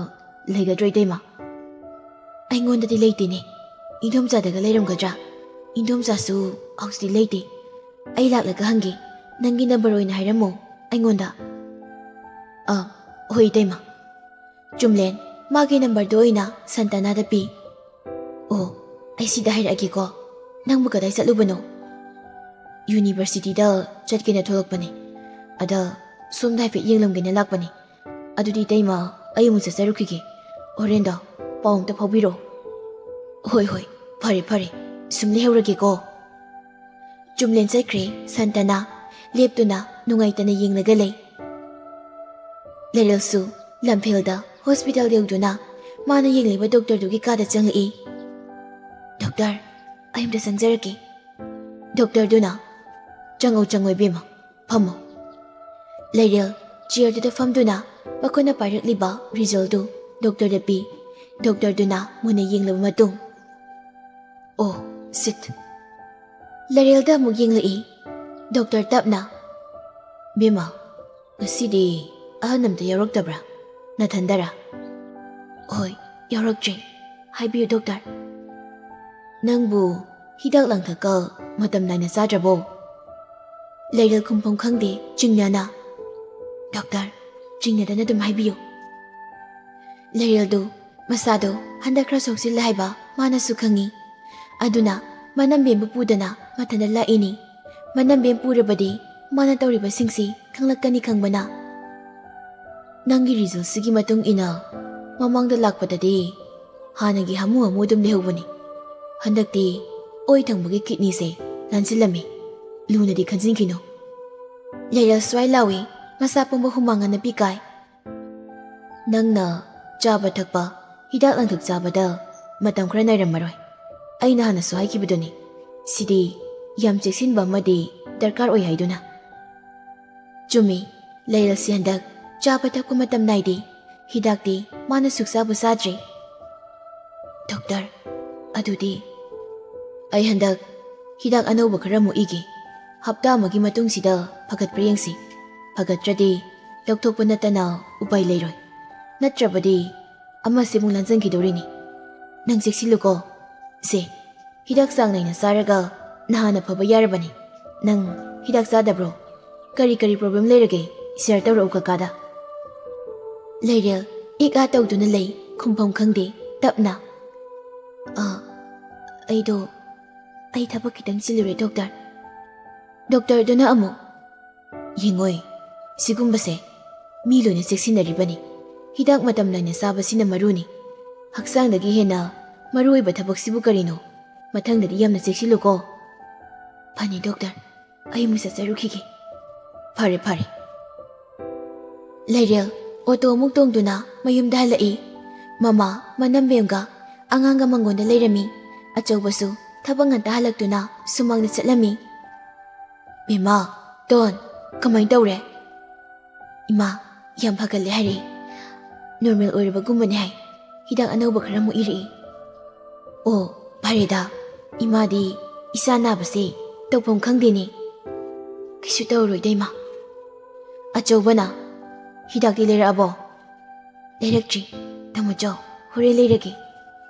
ꯂꯩꯒꯗ꯭ꯔꯣ ꯏꯇꯩꯃ? ꯑꯩꯉꯣꯟꯗꯗꯤ ꯂꯩꯇꯦꯅꯦ꯫ ꯏꯟꯗꯣꯝꯆꯥꯗꯒ ꯂꯩꯔꯝꯒꯗ꯭ꯔꯥ? ꯏꯟꯗꯣꯝꯆꯥꯁꯨ ꯍꯧꯖꯤꯛꯇꯤ ꯂꯩꯇꯦ꯫ ꯑꯩ ꯂꯥꯛꯂꯒ ꯍꯪꯒꯦ꯫ ꯅꯪꯒꯤ number ꯑꯣꯏꯅ ꯍꯥꯏꯔꯝꯃꯣ ꯑꯩꯉꯣꯟꯗ꯫ ꯑ, ꯍꯣꯏ ꯏꯇꯩꯃ꯫ ꯆꯨꯝꯂꯦꯟ ꯃꯥꯒꯤ numberꯗꯨ ꯑꯣꯏꯅ ꯁꯟꯇꯅꯥꯗ ꯄꯤ꯫ ꯑꯣ, ꯑꯩ ꯁꯤꯗ ꯍꯥꯏꯔꯛꯑꯒꯦꯀꯣ꯫ ꯅꯪꯕꯨ ꯀꯗꯥꯏ ꯆꯠꯂꯨꯕꯅꯣ? Universityꯗ ꯆꯠꯀꯦꯅ ꯊꯣꯛꯂꯛꯄꯅꯦ꯫ ꯑꯗ ꯁꯣꯝꯗ ꯍꯥꯏꯐꯦꯠ ꯌꯦꯡꯂꯝꯒꯦꯅ ꯂꯥꯛꯄꯅꯦ꯫ ꯑꯗꯨꯗꯤ ꯏꯇꯩꯃ, ꯑꯩ ꯑꯃꯨꯛ ꯆꯠꯆꯔꯨꯈꯤꯒꯦ꯫ ꯍꯣꯔꯦꯟꯗꯣ ꯄꯥꯎ ꯑꯝꯇ ꯐꯥꯎꯕꯤꯔꯣ꯫ ꯍꯣꯏ, ꯍꯣꯏ, ꯐꯔꯦ, ꯐꯔꯦ꯫ ꯁꯨꯝ ꯂꯩꯍꯧꯔꯒꯦꯀꯣ꯫ ꯆꯨꯝꯂꯦꯟ ꯆꯠꯈ꯭ꯔꯦ꯫ ꯁꯟꯇꯅꯥ ꯂꯦꯞꯇꯨꯅ ꯅꯨꯡꯉꯥꯏꯇꯅ ꯌꯦꯡꯂꯒ ꯂꯩ꯫ ꯂꯩꯔꯦꯜꯁꯨ ꯂꯝꯐꯦꯜꯗ hospital ꯌꯧꯗꯨꯅ ꯃꯥꯅ ꯌꯦꯡꯂꯤꯕ doctorꯗꯨꯒꯤ ꯀꯥꯗ ꯆꯪꯂꯛꯏ꯫ "Doctor, ꯑꯩ ꯑꯝꯇ ꯆꯪꯖꯔꯛꯀꯦ꯫" Doctorꯗꯨꯅ, "ꯆꯪꯉꯣ, ꯆꯪꯉꯣ ꯏꯕꯦꯝꯃ, ꯐꯝꯃꯣ꯫" ꯂꯩꯔꯦꯜ chairꯗꯨꯗ ꯐꯝꯗꯨꯅ ꯃꯈꯨꯠꯅ ꯄꯥꯏꯔꯛꯂꯤꯕ resultꯗꯨ doctorꯗ ꯄꯤ꯫ Doctorꯗꯨꯅ ꯃꯨꯟꯅ ꯌꯦꯡꯂꯕ ꯃꯇꯨꯡ, "ꯑꯣ, sit꯫" ꯂꯩꯔꯦꯜꯗ ꯑꯃꯨꯛ ꯌꯦꯡꯂꯛꯏ꯫ Doctor ꯇꯞꯅ, "ꯕꯦꯝꯃ, ꯉꯁꯤꯗꯤ ꯑꯍꯟ ꯑꯝꯇ ꯌꯥꯎꯔꯛꯇꯕ꯭ꯔꯥ? ꯅꯊꯟꯗꯔꯥ?" "ꯍꯣꯏ, ꯌꯥꯎꯔꯛꯇ꯭ꯔꯦ꯫ ꯍꯥꯏꯕꯤꯌꯨ doctor꯫" "ꯅꯪꯕꯨ ꯍꯤꯗꯥꯛ ꯂꯥꯡꯊꯛꯀ ꯃꯇꯝ ꯅꯥꯏꯅ ꯆꯥꯗ꯭ꯔꯕꯣ?" ꯂꯩꯔꯦꯜ ꯈꯨꯝꯐꯝ ꯈꯪꯗꯦ ꯆꯤꯡꯅꯅ꯫ "Doctor, ꯆꯤꯡꯅꯗꯅ ꯑꯗꯨꯝ ꯍꯥꯏꯕꯤꯌꯨ꯫" ꯂꯩꯔꯦꯜꯗꯨ ꯃꯁꯥꯗꯣ ꯍꯟꯗꯛ ꯈꯔ ꯁꯣꯛꯆꯤꯜꯂꯦ ꯍꯥꯏꯕ ꯃꯥꯅꯁꯨ ꯈꯪꯏ꯫ ꯑꯗꯨꯅ ꯃꯅꯝꯕꯦꯝꯕꯨ ꯄꯨꯗꯅ ꯃꯊꯟꯇ ꯂꯥꯛꯏꯅꯤ꯫ ꯃꯅꯝꯕꯦꯝ ꯄꯨꯔꯕꯗꯤ ꯃꯥꯅ ꯇꯧꯔꯤꯕꯁꯤꯡꯁꯤ ꯈꯪꯂꯛꯀꯅꯤ ꯈꯪꯕꯅ꯫ "ꯅꯪꯒꯤ resultꯁꯤꯒꯤ ꯃꯇꯨꯡ ꯏꯟꯅ ꯃꯃꯥꯡꯗ ꯂꯥꯛꯄꯗꯗꯤ ꯍꯥꯟꯅꯒꯤ ꯍꯥꯃꯨ ꯍꯥꯃꯨ ꯑꯗꯨꯝ ꯂꯩꯍꯧꯕꯅꯤ꯫ ꯍꯟꯗꯛꯇꯤ ꯑꯣꯏ ꯊꯪꯕꯒꯤ kidneyꯁꯦ ꯂꯥꯟꯁꯤꯜꯂꯝꯃꯤ꯫ ꯂꯨꯅꯗꯤ ꯈꯟꯖꯤꯟꯈꯤꯅꯨ꯫" ꯂꯩꯔꯦꯜ ꯁ꯭ꯋꯥꯏ ꯂꯥꯎꯏ, ꯃꯁꯥ ꯄꯨꯝꯕ ꯍꯨꯃꯥꯡ ꯑꯅꯞꯄꯤ ꯀꯥꯏ꯫ "ꯅꯪꯅ ꯆꯥꯕ ꯊꯛꯄ, ꯍꯤꯗꯥꯛ ꯂꯥꯡꯊꯛ ꯆꯥꯕꯗ ꯃꯇꯝ ꯈꯔ ꯅꯥꯏꯔꯝꯃꯔꯣꯏ꯫ ꯑꯩꯅ ꯍꯥꯟꯅꯁꯨ ꯍꯥꯏꯈꯤꯕꯗꯨꯅꯤ, ꯁꯤꯗꯤ ꯌꯥꯝ ꯆꯦꯛꯁꯤꯟꯕ ꯑꯃꯗꯤ ꯗꯔꯀꯥꯔ ꯑꯣꯏ ꯍꯥꯏꯗꯨꯅ꯫ ꯆꯨꯝꯃꯤ, ꯂꯩꯔꯦꯜꯁꯤ ꯍꯟꯗꯛ ꯆꯥꯕ ꯊꯛꯄ ꯃꯇꯝ ꯅꯥꯏꯗꯦ, ꯍꯤꯗꯥꯛꯇꯤ ꯃꯥꯅ ꯁꯨꯛꯆꯥꯕꯨ ꯆꯥꯗ꯭ꯔꯤ꯫ ꯗꯣꯛꯇꯔ, ꯑꯗꯨꯗꯤ ꯑꯩ ꯍꯟꯗꯛ ꯍꯤꯗꯥꯛ ꯑꯅꯧꯕ ꯈꯔ ꯑꯃꯨꯛ ꯏꯒꯦ꯫ ꯍꯞꯇꯥ ꯑꯃꯒꯤ ꯃꯇꯨꯡꯁꯤꯗ ꯐꯒꯠꯄ꯭ꯔꯥ ꯌꯦꯡꯁꯤ꯫ ꯐꯒꯠꯇ꯭ꯔꯗꯤ ꯂꯧꯊꯣꯛꯄ ꯅꯠꯇꯅ ꯎꯄꯥꯏ ꯂꯩꯔꯣꯏ꯫ ꯅꯠꯇ꯭ꯔꯕꯗꯤ ꯑꯃꯁꯤꯃꯨꯛ ꯂꯥꯟꯖꯟꯈꯤꯗꯧꯔꯤꯅꯤ꯫ ꯅꯪ ꯆꯦꯛꯁꯤꯜꯂꯨꯀꯣ꯫ ꯁꯦ, ꯍꯤꯗꯥꯛ ꯆꯥꯡ ꯅꯥꯏꯅ ꯆꯥꯔꯒ ꯅꯍꯥꯟꯅ ꯐꯕ ꯌꯥꯔꯕꯅꯤ꯫ ꯅꯪ ꯍꯤꯗꯥꯛ ꯆꯥꯗꯕ꯭ꯔꯣ? ꯀꯔꯤ ꯀꯔꯤ ꯄ꯭ꯔꯣꯕ꯭ꯂꯦꯝ ꯂꯩꯔꯒꯦ? ꯁꯤꯌꯔ ꯇꯧꯔꯛꯎ ꯀꯀꯥꯗ꯫ ꯂꯩꯔꯦꯜ ꯏꯛ ꯑꯥ ꯇꯧꯗꯨꯅ ꯂꯩ, ꯈꯨꯝꯐꯝ ꯈꯪꯗꯦ, ꯇꯞꯅ꯫ "ꯑ, ꯑꯩꯗꯣ, ꯑꯩ ꯊꯕꯛ ꯈꯤꯇꯪ ꯆꯤꯜꯂꯨꯔꯦ ꯗꯣꯛꯇꯔ"꯫ ꯗꯣꯛꯇꯔꯗꯨꯅ ꯑꯃꯨꯛ, "ꯌꯦꯡꯉꯣꯏ, ꯁꯤꯒꯨꯝꯕꯁꯦ ꯃꯤ ꯂꯣꯏꯅ ꯆꯦꯛꯁꯤꯟꯅꯔꯤꯕꯅꯤ꯫ ꯍꯤꯗꯥꯛ ꯃꯇꯝ ꯅꯥꯏꯅ ꯆꯥꯕꯁꯤꯅ ꯃꯔꯨꯅꯤ꯫ ꯍꯛꯆꯥꯡꯗꯒꯤ ꯍꯦꯟꯅ ꯃꯔꯨ ꯑꯣꯏꯕ ꯊꯕꯛꯁꯤꯕꯨ ꯀꯔꯤꯅꯣ? ꯃꯊꯪꯗꯗꯤ ꯌꯥꯝꯅ ꯆꯦꯛꯁꯤꯜꯂꯨꯀꯣ"꯫ "ꯐꯅꯤ ꯗꯣꯛꯇꯔ, ꯑꯩ ꯑꯃꯨꯛ ꯆꯠꯆꯔꯨꯈꯤꯒꯦ"꯫ "ꯐꯔꯦ, ꯐꯔꯦ"꯫ ꯂꯩꯔꯦꯜ ꯑꯣꯇꯣ ꯑꯃꯨꯛ ꯇꯣꯡꯗꯨꯅ ꯃꯌꯨꯝꯗ ꯍꯜꯂꯛꯏ꯫ ꯃꯃꯥ, ꯃꯅꯝꯕꯦꯝꯒ ꯑꯉꯥꯡꯒ ꯃꯪꯒꯣꯟꯗ ꯂꯩꯔꯝꯃꯤ꯫ ꯑꯆꯧꯕꯁꯨ ꯊꯕꯛ ꯉꯟꯇꯥ ꯍꯜꯂꯛꯇꯨꯅ ꯁꯨꯃꯥꯡꯗ ꯆꯠꯂꯝꯃꯤ꯫ "ꯕꯦꯝꯃ, ꯇꯣꯟ, ꯀꯃꯥꯏ ꯇꯧꯔꯦ?" "ꯏꯃꯥ, ꯌꯥꯝ ꯐꯒꯠꯂꯦ ꯍꯥꯏꯔꯛꯏ꯫ ꯅꯣꯔꯃꯦꯜ ꯑꯣꯏꯔꯕꯒꯨꯝꯕꯅꯦ ꯍꯥꯏ꯫ ꯍꯤꯗꯥꯛ ꯑꯅꯧꯕ ꯈꯔ ꯑꯃꯨꯛ ꯏꯔꯛꯏ"꯫ "ꯑꯣ, ꯐꯔꯦꯗ꯫ ꯏꯃꯥꯗꯤ ꯏꯆꯥ ꯅꯥꯕꯁꯦ ꯇꯧꯐꯝ ꯈꯪꯗꯦꯅꯦ"꯫ "ꯀꯩꯁꯨ ꯇꯧꯔꯔꯣꯏꯗ ꯏꯃꯥ"꯫ ꯑꯆꯧꯕꯅ, "ꯍꯤꯗꯥꯛꯇꯤ ꯂꯩꯔꯛꯑꯕꯣ?" "ꯂꯩꯔꯛꯇ꯭ꯔꯤ꯫ ꯇꯥꯃꯣ ꯆꯧ, ꯍꯣꯔꯦꯟ ꯂꯩꯔꯒꯦ"꯫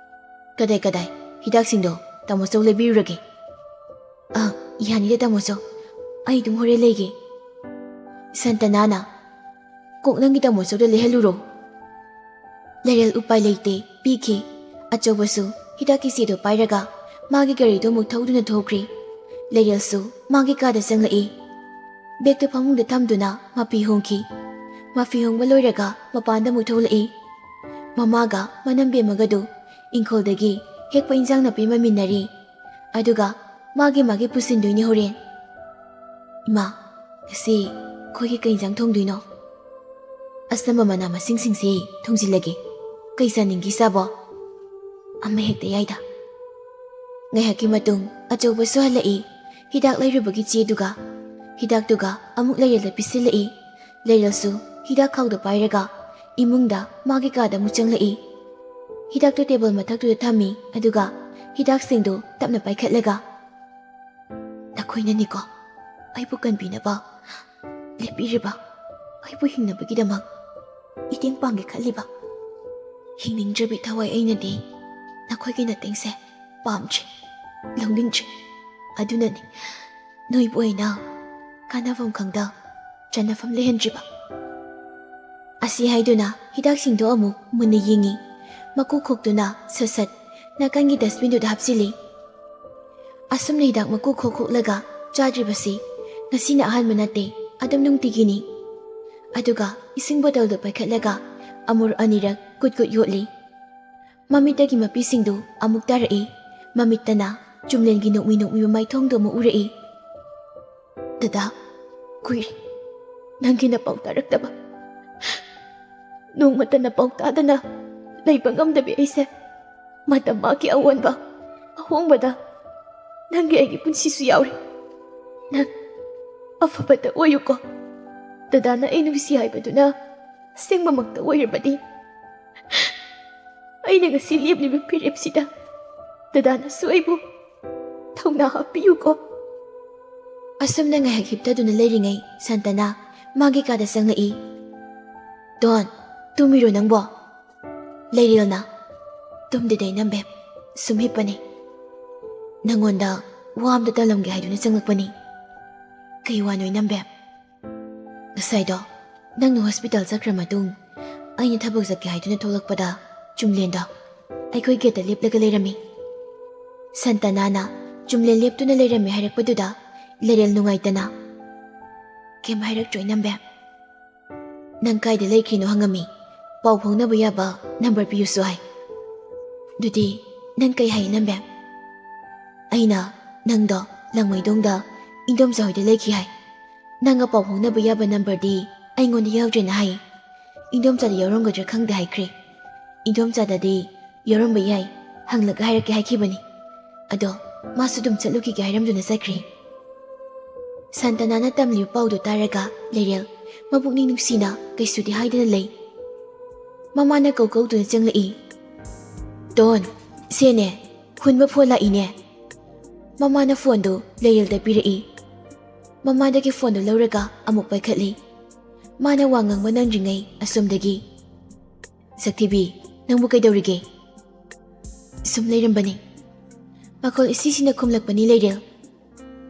"ꯀꯗꯥꯏ ꯀꯗꯥꯏ? ꯍꯤꯗꯥꯛꯁꯤꯡꯗꯣ ꯇꯥꯃꯣ ꯆꯧ ꯂꯩꯕꯤꯔꯨꯔꯒꯦ"꯫ "ꯑ, ꯌꯥꯅꯤꯗ ꯇꯥꯃꯣ ꯆꯧ, ꯑꯩ ꯑꯗꯨꯝ ꯍꯣꯔꯦꯟ ꯂꯩꯒꯦ"꯫ ꯁꯟꯇꯅꯥꯅ, "ꯀꯣꯛ ꯅꯪꯒꯤ ꯇꯥꯃꯣ ꯆꯧꯗ ꯂꯩꯍꯜꯂꯨꯔꯣ"꯫ ꯂꯩꯔꯦꯜ ꯎꯄꯥꯏ ꯂꯩꯇꯦ, ꯄꯤꯈꯤ꯫ ꯑꯆꯧꯕꯁꯨ ꯍꯤꯗꯥꯛꯀꯤ ꯆꯦꯗꯣ ꯄꯥꯏꯔꯒ ꯃꯥꯒꯤ ꯒꯥꯔꯤꯗꯣ ꯑꯃꯨꯛ ꯊꯧꯗꯨꯅ ꯊꯣꯛꯈ꯭ꯔꯤ꯫ ꯂꯩꯔꯦꯜꯁꯨ ꯃꯥꯒꯤ ꯀꯥꯗ ꯆꯪꯂꯛꯏ꯫ ꯕꯦꯒꯇꯨ ꯐꯃꯨꯡꯗ ꯊꯝꯗꯨꯅ ꯃꯐꯤ ꯍꯣꯡꯈꯤ꯫ ꯃꯐꯤ ꯍꯣꯡꯕ ꯂꯣꯏꯔꯒ ꯃꯄꯥꯟꯗ ꯑꯃꯨꯛ ꯊꯣꯛꯂꯛꯏ꯫ ꯃꯃꯥꯒ ꯃꯅꯝꯕꯦꯝꯃꯒꯗꯨ ꯏꯪꯈꯣꯜꯗꯒꯤ ꯍꯦꯛꯄ ꯏꯟꯖꯥꯡ ꯅꯥꯄꯤ ꯃꯃꯤꯟꯅꯔꯤ꯫ ꯑꯗꯨꯒ ꯃꯥꯒꯤ ꯃꯥꯒꯤ ꯄꯨꯁꯤꯟꯗꯣꯏꯅꯤ ꯍꯣꯔꯦꯟ꯫ "ꯏꯃꯥ, ꯉꯁꯤ ꯑꯩꯈꯣꯏꯒꯤ ꯀꯩ ꯏꯟꯖꯥꯡ ꯊꯣꯡꯗꯣꯏꯅꯣ?" "ꯑꯆꯝꯕ ꯃꯅꯥ ꯃꯁꯤꯡꯁꯤꯡꯁꯦ ꯊꯣꯡꯖꯤꯜꯂꯒꯦ꯫ ꯀꯩ ꯆꯥꯅꯤꯡꯒꯦ ꯏꯆꯥꯕꯣ?" "ꯑꯃ ꯍꯦꯛꯇ ꯌꯥꯏꯗ"꯫ ꯉꯥꯏꯍꯥꯛꯀꯤ ꯃꯇꯨꯡ ꯑꯆꯧꯕꯁꯨ ꯍꯜꯂꯛꯏ꯫ ꯍꯤꯗꯥꯛ ꯂꯩꯔꯨꯕꯒꯤ ꯆꯦꯗꯨꯒ ꯍꯤꯗꯥꯛꯇꯨꯒ ꯑꯃꯨꯛ ꯂꯩꯔꯦꯜꯗ ꯄꯤꯁꯤꯜꯂꯛꯏ꯫ ꯂꯩꯔꯦꯜꯁꯨ ꯍꯤꯗꯥꯛ ꯈꯥꯎꯗꯣ ꯄꯥꯏꯔꯒ ꯏꯃꯨꯡꯗ ꯃꯥꯒꯤ ꯀꯥꯗ ꯑꯃꯨꯛ ꯆꯪꯂꯛꯏ꯫ ꯍꯤꯗꯥꯛꯇꯨ ꯇꯦꯕꯜ ꯃꯊꯛꯇꯨꯗ ꯊꯝꯃꯤ, ꯑꯗꯨꯒ ꯍꯤꯗꯥꯛꯁꯤꯡꯗꯨ ꯇꯞꯅ ꯄꯥꯏꯈꯠꯂꯒ, "ꯅꯈꯣꯏꯅꯅꯤꯀꯣ ꯑꯩꯕꯨ ꯀꯟꯕꯤꯅꯕ ꯂꯦꯞꯄꯤꯔꯤꯕ, ꯑꯩꯕꯨ ꯍꯤꯡꯅꯕꯒꯤꯗꯃꯛ ꯃꯇꯦꯡ ꯄꯥꯡꯒꯦ ꯈꯜꯂꯤꯕ? ꯍꯤꯡꯅꯤꯡꯗ꯭ꯔꯕꯤ ꯊꯋꯥꯏ ꯑꯩꯅꯗꯤ ꯅꯈꯣꯏꯒꯤ ꯃꯇꯦꯡꯁꯦ ꯄꯥꯝꯗ꯭ꯔꯤ, ꯂꯧꯅꯤꯡꯗ꯭ꯔꯤ꯫ ꯑꯗꯨꯅꯅꯤ ꯅꯣꯏꯕꯨ ꯑꯩꯅ ꯀꯥꯟꯅꯐꯝ ꯈꯪꯗ ꯆꯟꯅꯐꯝ ꯂꯩꯍꯟꯗ꯭ꯔꯤꯕ꯫" ꯑꯁꯤ ꯍꯥꯏꯗꯨꯅ ꯍꯤꯗꯥꯛꯁꯤꯡꯗꯨ ꯑꯃꯨꯛ ꯃꯨꯟꯅ ꯌꯦꯡꯉꯤ꯫ ꯃꯀꯨ ꯈꯣꯛꯇꯨꯅ ꯁꯠ ꯁꯠ ꯅꯥꯀꯟꯒꯤ ꯗꯁꯕꯤꯟꯗꯨꯗ ꯍꯥꯞꯆꯤꯜꯂꯤ꯫ ꯑꯁꯨꯝꯅ ꯍꯤꯗꯥꯛ ꯃꯀꯨ ꯈꯣꯛ ꯈꯣꯛꯂꯒ ꯆꯥꯗ꯭ꯔꯤꯕꯁꯤ ꯉꯁꯤꯅ ꯑꯍꯥꯟꯕ ꯅꯠꯇꯦ, ꯑꯗꯨꯝ ꯅꯨꯡꯇꯤꯒꯤꯅꯤ꯫ ꯑꯗꯨꯒ ꯏꯁꯤꯡ ꯕꯣꯇꯜꯗꯨ ꯄꯥꯏꯈꯠꯂꯒ ꯑꯃꯨꯔꯛ ꯑꯅꯤꯔꯛ ꯀꯨꯠ ꯀꯨꯠ ꯌꯣꯠꯂꯤ꯫ ꯃꯃꯤꯠꯇꯒꯤ ꯃꯄꯤꯁꯤꯡꯗꯨ ꯑꯃꯨꯛ ꯇꯥꯔꯛꯏ꯫ ꯃꯃꯤꯠꯇꯅ ꯆꯨꯝꯂꯦꯟꯒꯤ ꯅꯣꯛꯃꯤ ꯅꯣꯛꯃꯤꯕ ꯃꯥꯏꯊꯣꯡꯗꯨ ꯑꯃꯨꯛ ꯎꯔꯛꯏ꯫ "ꯗꯗꯥ, ꯀꯨꯏꯔꯦ ꯅꯪꯒꯤ ꯅꯄꯥꯎ ꯇꯥꯔꯛꯇꯕ꯫ ꯅꯣꯡꯃꯇ ꯅꯄꯥꯎ ꯇꯥꯗꯅ ꯂꯩꯕ ꯉꯝꯗꯕꯤ ꯑꯩꯁꯦ ꯃꯇꯝ ꯃꯥꯒꯤ ꯑꯑꯣꯟꯕ ꯑꯍꯣꯡꯕꯗ ꯅꯪꯒꯤ ꯑꯩꯒꯤ ꯄꯨꯟꯁꯤꯁꯨ ꯌꯥꯎꯔꯦ꯫ ꯅꯪ ꯑꯐꯕꯇ ꯑꯣꯏꯌꯨꯀꯣ꯫ ꯗꯗꯥꯅ ꯑꯩ ꯅꯨꯡꯁꯤ ꯍꯥꯏꯕꯗꯨꯅ ꯑꯁꯦꯡꯕꯃꯛꯇ ꯑꯣꯏꯔꯕꯗꯤ ꯑꯩꯅ ꯉꯁꯤ ꯂꯦꯞꯂꯤꯕ ꯐꯤꯔꯦꯞꯁꯤꯗ ꯗꯗꯥꯅꯁꯨ ꯑꯩꯕꯨ ꯊꯧꯅꯥ ꯍꯥꯞꯄꯤꯌꯨꯀꯣ꯫" ꯑꯁꯨꯝꯅ ꯉꯥꯏꯍꯥꯛ ꯍꯤꯞꯇꯗꯨꯅ ꯂꯩꯔꯤꯉꯩ ꯁꯟꯇꯅ ꯃꯥꯒꯤ ꯀꯥꯗ ꯆꯪꯂꯛꯏ꯫ "ꯗꯣꯟ, ꯇꯨꯝꯃꯤꯔꯣ ꯅꯪꯕꯣ?" "ꯂꯩꯔꯦꯜꯅ?" "ꯇꯨꯝꯗꯦꯗ ꯏꯅꯝꯕꯦꯝ, ꯁꯨꯝ ꯍꯤꯞꯄꯅꯤ꯫ ꯅꯪꯉꯣꯟꯗ ꯋꯥ ꯑꯝꯇ ꯇꯝꯂꯝꯒꯦ ꯍꯥꯏꯗꯨꯅ ꯆꯪꯂꯛꯄꯅꯤ꯫" "ꯀꯩ ꯋꯥꯅꯣ ꯏꯅꯝꯕꯦꯝ?" "ꯉꯁꯥꯏꯗꯣ ꯅꯪꯅ ꯍꯣꯁꯄꯤꯇꯥꯜ ꯆꯠꯈ꯭ꯔ ꯃꯇꯨꯡ ꯑꯩꯅ ꯊꯕꯛ ꯆꯠꯀꯦ ꯍꯥꯏꯗꯨꯅ ꯊꯣꯛꯂꯛꯄꯗ ꯆꯨꯝꯂꯦꯟꯗꯣ ꯑꯩꯈꯣꯏ ꯒꯦꯠꯇ ꯂꯦꯞꯂꯒ ꯂꯩꯔꯝꯃꯤ꯫" ꯁꯟꯇꯅꯥꯅ ꯆꯨꯝꯂꯦꯟ ꯂꯦꯞꯇꯨꯅ ꯂꯩꯔꯝꯃꯤ ꯍꯥꯏꯔꯛꯄꯗꯨꯗ ꯂꯩꯔꯦꯜ ꯅꯨꯡꯉꯥꯏꯇꯅ, "ꯀꯩꯝ ꯍꯥꯏꯔꯛꯇ꯭ꯔꯣ ꯏꯅꯝꯕꯦꯝ?" "ꯅꯪ ꯀꯥꯏꯗ ꯂꯩꯈ꯭ꯔꯤꯅꯣ ꯍꯪꯉꯝꯃꯤ, ꯄꯥꯎ ꯐꯥꯎꯅꯕ ꯌꯥꯕ ꯅꯝꯕꯔ ꯄꯤꯌꯨꯁꯨ ꯍꯥꯏ꯫" "ꯑꯗꯨꯗꯤ ꯅꯪ ꯀꯩ ꯍꯥꯏ ꯏꯅꯝꯕꯦꯝ?" "ꯑꯩꯅ ꯅꯪꯗꯣ ꯂꯪꯃꯩꯗꯣꯡꯗ ꯏꯟꯗꯣꯝꯆꯥ ꯍꯣꯏꯗ ꯂꯩꯈꯤ ꯍꯥꯏ꯫ ꯅꯪꯒ ꯄꯥꯎ ꯐꯥꯎꯅꯕ ꯌꯥꯕ ꯅꯝꯕꯔꯗꯤ ꯑꯩꯉꯣꯟꯗ ꯌꯥꯎꯗ꯭ꯔꯦꯅ ꯍꯥꯏ꯫ ꯏꯟꯗꯣꯝꯆꯥꯗ ꯌꯥꯎꯔꯝꯒꯗ꯭ꯔꯥ ꯈꯪꯗꯦ ꯍꯥꯏꯈ꯭ꯔꯦ꯫ ꯏꯟꯗꯣꯝꯆꯥꯗꯗꯤ ꯌꯥꯎꯔꯝꯕ ꯌꯥꯏ, ꯍꯪꯂꯒ ꯍꯥꯏꯔꯛꯀꯦ ꯍꯥꯏꯈꯤꯕꯅꯤ꯫ ꯑꯗꯣ ꯃꯥꯁꯨ ꯑꯗꯨꯝ ꯆꯠꯂꯨꯈꯤꯒꯦ ꯍꯥꯏꯔꯝꯗꯨꯅ ꯆꯠꯈ꯭ꯔꯦ꯫ ꯁꯟꯇꯅꯥꯅ ꯇꯝꯂꯤꯕ ꯄꯥꯎꯗꯨ ꯇꯥꯔꯒ ꯂꯩꯔꯦꯜ ꯃꯄꯨꯛꯅꯤꯡ ꯅꯨꯡꯁꯤꯅ ꯀꯩꯁꯨꯗꯤ ꯍꯥꯏꯗꯅ ꯂꯩ꯫ ꯃꯃꯥꯅ ꯀꯧ ꯀꯧꯗꯨꯅ ꯆꯪꯂꯛꯏ꯫ "ꯇꯣꯟ, ꯁꯦꯅꯦ, ꯍꯨꯟꯕ ꯐꯣꯟ ꯂꯥꯛꯏꯅꯦ꯫" ꯃꯃꯥꯅ ꯐꯣꯟꯗꯨ ꯂꯩꯔꯦꯜꯗ ꯄꯤꯔꯛꯏ꯫ ꯃꯃꯥꯗꯒꯤ ꯐꯣꯟꯗꯨ ꯂꯧꯔꯒ ꯑꯃꯨꯛ ꯄꯥꯏꯈꯠꯂꯤ꯫ ꯃꯥꯅ ꯋꯥ ꯉꯥꯡꯕ ꯅꯪꯗ꯭ꯔꯤꯉꯩ ꯑꯁꯣꯝꯗꯒꯤ, "ꯁꯛꯊꯤꯕꯤ, ꯅꯪꯕꯨ ꯀꯩꯗꯧꯔꯤꯒꯦ?" "ꯁꯨꯝ ꯂꯩꯔꯝꯕꯅꯤ꯫" ꯃꯈꯣꯜ ꯏꯁꯤꯁꯤꯅ ꯈꯨꯝꯂꯛꯄꯅꯤ ꯂꯩꯔꯦꯜ꯫